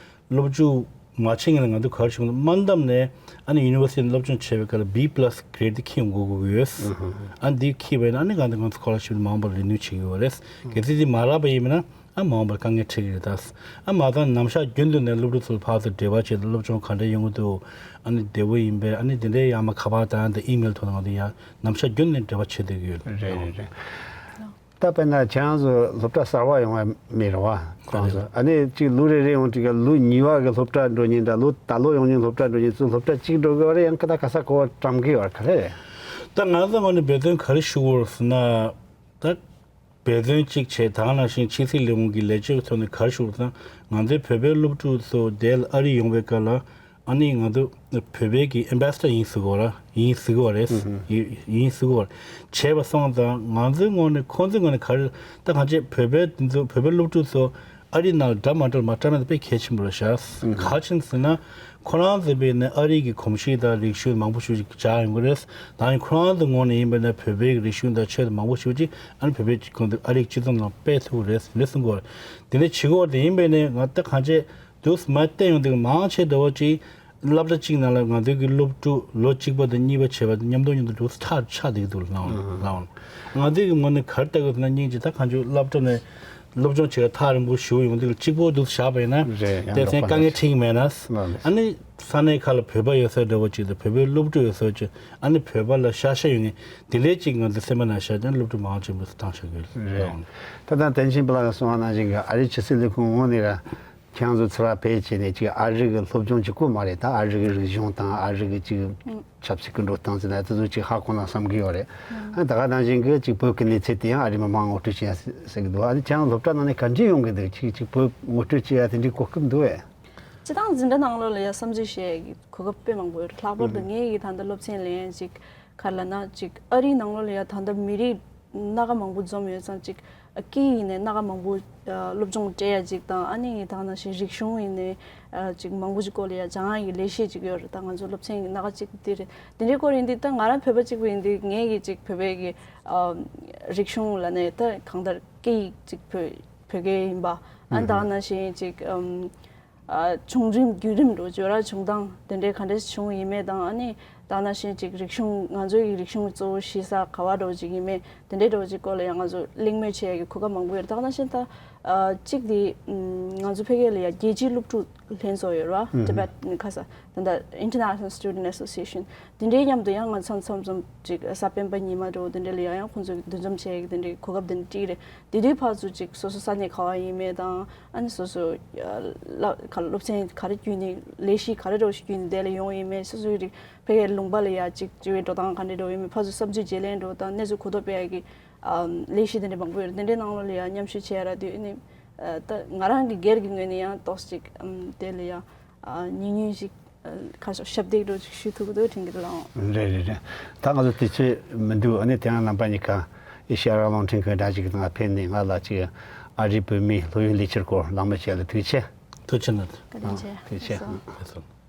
སློབ་ཕྲུག་མ་བྱེད་ངེས་ལ་ང་ཚོ་ག་རེ་བྱུང་མ་འདམ་ནས་ཨ་ནི་ཡུ་ནི་ཝར་སི་ཊི་སློབ་སྦྱོང་བྱས་པའི་སྐབས་ལ་བི་པ་ལ་སི་གྷི་རེ་ཌི་འཁྱེར་ཡོང་དགོས་དགོས་ཀྱི་ཡོད། ཨ་ནི་འདི་འཁྱེར་བས་ན་ཨ་ནི་གང་ལྟར་ང་ཚོ་སྐོ་ལར་ཤིབ་མང་པོ་ལེན་ནུས་བྱེད་ཀྱི་ཡོད་རེད། གལ་སྲིད་འདི་མ་རག་པ་ཡིན་མིན་ན། ཨ་མ་འོངས་པར་དཀའ་ངལ་འཕྲད་ཀྱི་རེད་ད། ཨ་མ་ད་ནམ་ཞག་རྒྱུན་དུ་ནས་སློབ་ཕྲུག་ཚོ་ལ་ཕར་ཚུར་འབྲེལ་བ་བྱས་ཏེ་སློབ་སྦྱོང་ག་འདྲ་ཡོང་གི་འདུག་ཨ་ནི་བདེ་པོ་ཡིན་པས་ཨ་ནི་དེ་འདྲའི་ཡང་མ་ཁ་པར་དང་དེ་ཨི་མེལ་ཐོག་ནང་དུ་ཡང་ནམ་ཞག་རྒྱུན་ནས་འབྲེལ་བ་བྱེད་བསྡད་ཀྱི་ཡོད། རེད་རེད་རེད། ད་དཔེར་ན་ཁྱེད་རང་ཚོ་སློབ་གྲྭ་གསར་པ་ཡོང་བ་མེད་རེད་བ། ཁོང་ཚོ་ཨ་ནི་གཅིག་ལོ་རེ་རེ་ཡོང་དུས་ཀ་ལོ་གཉིས་པ་གི་སློབ་གྲྭ་འགྲོ་མཁན་འདྲ་ལོ་ད་ལོ་ཡོང་མཁན་སློབ་གྲྭ་འགྲོ་མཁན་ཚོ་སློབ་གྲྭ་གཅིག་འགྲོ་དགོས་པ་རེད། ཡང་ཁ་ད་ག་ས་གོ་བ་བཀྲམ་གི་ཡོད་རེད་ག་རེ་རེད། ད་ང་ཚོ་ངོས་ནས་འབད་བརྩོན་ག་རེ་ཞུ་དགོས་རེད་ཟེར་ན། ད། འབད་བརྩོན་གཅིག་བྱས་ད་ག་ནང་བཞིན་ཕྱི་སྲིད་ལས་ཁུངས་ཀྱི་ལས་བྱེད་ཚོ་ནས་ག་རེ་ཞུ་དང་ང་ཚོའི་བོད་པའི་སློབ་ཕྲུག་ཚོ་དེ་ལ་ཨ་རི་ཡོང་བའི་སྐབས་ལ་ཨ་ནི་ང་ཚོ་བོད་པའི་གི་ཨེམ་བྷེ་སི་ཌར་ཡིན་ཟེར་གོ་ར་ཡིན་ཟེར་གོ་རེད། ཡིན་ཟེར་གོ་བྱས་པ་སོང་ཙང་ང་ཚོའི་ངོས་ནས་ཁོང་ཚོའི་ངོས་ནས་ག་རེ་ད་གང་བྱས་བོད་པའི་དེ་ཚོ་བོད་པའི་སློབ་ཕྲུག་ཚོ་ཨ་རི་ནང་ལ་འདྲ་མ་འདྲ་མ་འདྲ་མེད་དཔེ་གལ་ཆེན་པོ་རེད་ཤག་ག་ཅི་ཟེར་ན། ཁོ་རང་ཚོའི་བས་ནས་ཨ་རི་གི་གོམས་གཤིས་དང་རིག་གཞུང་མང་པོ་ཞིག་ཅིག་སྦྱར་ཡོང་གི་རེད། ད་ནི་ཁོ་རང་ཚོའི་ངོས་ནས་ཡིན་པ་ན་བོད་པའི་རིག་གཞུང་དང་ཆོས་དང་མང་པོ་ཞིག་ཅིག་ཨ་ནི་བོད་པའི་གོང་དུ་ཨ་རི་གི་སྤྱི་ཚོགས་ནང་སྤེལ་ཐུབ་ཀྱི་རེད་ཟེར་ནས་གསུང་གི་ཡོད་རེད། དེ་ནས་བྱེད་དགོས་དེ་ཡིན་པས་ནས་ང་ད་གང་བྱས་དུས་མ་བལྟས་ཡོང་དུས་མང་ཆེ་འདྲ་བོ་ཅིག་སློབ་གྲྭ་གཅིག་ནང་ལ་ང་ཚོའི་གི་སློབ་ཕྲུག་ལོ་གཅིག་པ་དང་གཉིས་པ་བྱས་པ་དང་མཉམ་དུ་མཉམ་དུ་འགྲོ་ས་ཐག་ཆག་བསྡད་ཀྱི་འདུག་ལ་ལ་ང་ཚོའི་གི་ངོས་ནས་ག་རེ་ལྟ་དགོས་ཟེར་ན་སྙིང་རྗེ་ད་གང་བྱས་སློབ་གྲྭ་ནས། སློབ་སྦྱོང་བྱེད་ཡ་ཐག་རིང་པོ་ཞུ་ཡོང་དུས་གཅིག་པོ་འདུག་བཞག་པ་ཡིན་ན། རེད་ཡང་དེ་ཚན་དཀའ་ངལ་འཕྲད་ཀྱི་མེད་ན། ལགས་ལགས། ཨ་ནི་ས་གནས་ཁག་ལ་བོད་པ་ཡོད་ས་འདྲ་བོ་ཅིག་དང་བོད་པའི་སློབ་ཕྲུག་ཡོད་ས་ཅིག་ཨ་ནི་བོད་པ་ལ་ཤ་ཤ་ཡོད་ངེས་དེ་ལས་ཅིག་ང་ཚོ་སེམས་པ་ནང་བཞག་ཀྱང་སློབ་ཕྲུག་མང་ཆེན་པོ་བཏང་བཞག་ཡོད། རེད། ད་ལྟ་བསྟན་ཆེན་པ་ལགས་གསུངས་པ་ནང་བཞིན་གྱི་ཨ་རིའི་ཕྱི་སྲིད་ལས་ཁུངས་ངོས་ནས་ར་ཁྱེད་རང་ཚོ་ཚུར་ཕེབས་བྱས་ནས་ཅིག་ཨ་རི་གི་སློབ་སྦྱོང་གཅིག་པོ་མ་རེད་ད་ཨ་རི་གི་རིག་གཞུང་དང་ཨ་རི་གི་ཅིག་ཆབ་སྲིད་ཀྱི་འགྲོ་སྟངས་ཟེར་ན་དེ་ཚོ་ཅིག་ཧ་གོ་ན་བསམ་གྱི་ཡོད་རེད། ཨ་ད་ག་ནང་བཞིན་གྱི་ཅིག་བོད་ཀྱི་གནས་ཚུལ་དེ་ཡང་ཨ་རི་མི་མང་ངོ་སྤྲོད་བྱེད་ཡ་ཟེར་གྱི་འདུག་ཨ་ནི་ཁྱེད་རང་སློབ་གྲྭ་ནང་ནས་ག་འདྲས་ཡོང་གི་འདུག་ཅིག་ཅིག་བོད་ངོ་སྤྲོད་བྱེད་ཡ་དེ་འདྲའི་གོ་སྐབས་འདུག་བས། སྤྱིར་བཏང་འཛིན་གྲྭ་ནང་ལོགས་ལ་ཡ་བསམ་ཚུལ་བཤད་ཡ་གི་གོ་སྐབས་དཔེ་མང་པོ་ཡོད་རེད། ལྷག་པར་དུ་ངས་ཡི་ད་ལྟ་སློབ་ཚན་ལེན་ཡ་ཅིག་ག་རེ་ལབ་ན་ཅིག་ཨ་རིའི་ནང་ལོགས་ལ་ཡ་ད་ལྟ་མི་རིགས་སྣ་ཁ་མང་པོ་འཛོམས་ཡོད་ཙང་ཅིག་སྐད་ཡིག་ནས་སྣ་ཁ་མང་པོ་ཨ་སློབ་སྦྱོང་སྤྲད་ཡ་ཅིག་དང་ཨ་ནི་ད་ག་ནང་བཞིན་རིག་གཞུང་ཡིན་ནའི་ཨ་ཅིག་མང་པོ་ཅིག་སྐོར་ལ་ཡ་སྦྱང་ཡ་གི་ལས་གཞི་ཅིག་ཡོད་རེད། ད་ང་ཚོ་སློབ་ཚན་གྱི་སྣ་ཁ་ཅིག་དེ་རེད། དེ་འདྲའི་སྐོར་ཡིན་དུས་ད་ང་རང་བོད་པ་གཅིག་པུ་ཡིན་དུས་ངས་གི་ཅིག་བོད་པའི་གི་ཨ་རིག་གཞུང་ལབ་ནས་ད་གང་ལྟར་སྐད་ཡིག་ཅིག་བོད་བོད་སྐད་ཡིན་པ་ཨ་ནི་ད་ག་ནང་བཞིན་ཅིག་ཨམ། ཨ་བྱུང་རིམ་བརྒྱུད་རིམ་འགྲོ་བརྗོད་ར་བྱུང་སྟངས་དེ་འདྲའི་ག་འདྲས་བྱུང་ཡིན་མེད་དང་ཨ་ནི་ད་ནང་བཞིན་ཅིག་རིག་གཞུང་ང་ཚོའི་གི་རིག་གཞུང་གཙོ་བོ་གཞི་ས་ག་བ་འགྲོ་ཅིག་ཡིན་མེད་དེ་འདྲའི་འགྲོ་ཅིག་སྐོར་ལ་ཡང་ང་ཚོ་གླེང་མོལ་བྱེད་ཡ་གི་གོ་སྐབས་མང་པོ་ཡོད་རེད། ད་ནང་བཞིན་ད་ཨ་གཅིག་དེ་ང་ཚོ་ཕ་གི་ལ་ཡ་རྒྱལ་སྤྱིའི་སློབ་ཕྲུག་ལྷན་ཚོགས་ཡོད་རེད་བ། Tibet ཁ་ས་ད་ད་International Student Association དེ་འདྲའི་མཉམ་དུ་ཡང་ང་ཚོ་མཚམས་མཚམས་ཅིག་གཟའ་སྤེན་པ་ཉི་མ་འགྲོ་དེ་འདྲ་ལ་ཡང་ཡང་ཁོང་ཚོ་གི་འདུ་འཛོམས་བྱེད་ཡ་གི་དེ་འདྲའི་གོ་སྐབས་དེ་འདྲ་སྤྲད་རེད། དེ་དུས་ཕར་ཚུར་ཅིག་སོ་སོ་ས་གནས་ག་བ་ཡིན་མེད་དང་ཨ་ནི་སོ་སོ་ཡ་ལ་ག་སློབ་ཚན་ག་རེ་བརྒྱུད་ནས་ལས་གཞི་ག་རེ་འདྲ་བོ་ཞིག་བརྒྱུད་ནས་དེ་ལ་ཡོང་ཡིན་མེད་སོ་སོའི་རིགས་ཕ་གིའི་ལུང་པ་ལ་ཡ་ཅིག་སྤྱི་བའི་འགྲོ་སྟངས་ག་འདྲ་འདྲ་བོ་ཡིན་མེད་ཕར་ཚུར་བསམ་ཚུལ་བརྗེ་ལེན་འགྲོ་དང་གནས་ཚུལ་གོ་རྟོགས་སྤེལ་ཡ་གི་ཨམ་ལས་གཞི་དེ་འདྲ་མང་པོ་ཡོད་རེད། དེ་འདྲའི་ནང་ལོགས་ལ་ཡ་མཉམ་ཞུགས་བྱས་ཡ་ར་དུས་ཨ་ནི་ཨ་ད་ང་རང་གི་སྒེར་གྱི་ངོས་ནས་ཡང་ཏོག་ཙམ་ཅིག་ཨམ་དེ་ལ་ཡ་ཨ་ཉུང་ཉུང་ཞིག་ཁ་ཕྱོགས་ཞབས་འདེགས་འགྲོ་ཅིག་ཞུ་ཐུབ་ཀྱི་འདུག་དྲན་གྱི་འདུག་ལགས། རེད་རེད་རེད། ད་ང་ཚོ་དུས་ཚོད་མི་འདུག་ཨ་ནི་དེ་ཡང་རྣམ་པ་གཉིས་ཀ་ཨེ་ཤེ་ཡ་རང་དབང་རླུང་འཕྲིན་ཁང་དྲ་རྒྱ་གི་ནང་ཕེབས་ནས་ང་ལ་ཅིག་ཨ་རིའི་བོད་མིའི་སློབ་ཡོན་ལས་འཁྱུར་སྐོར་གླེང་མོལ་བྱས་ལ་ཐུགས་རྗེ་ཆེ། ཐུགས་རྗེ་གནང་། བཀའ་དྲིན་ཆེ། ཐུགས་རྗེ་ཆེ། ལགས་སོ། ལགས་སོ།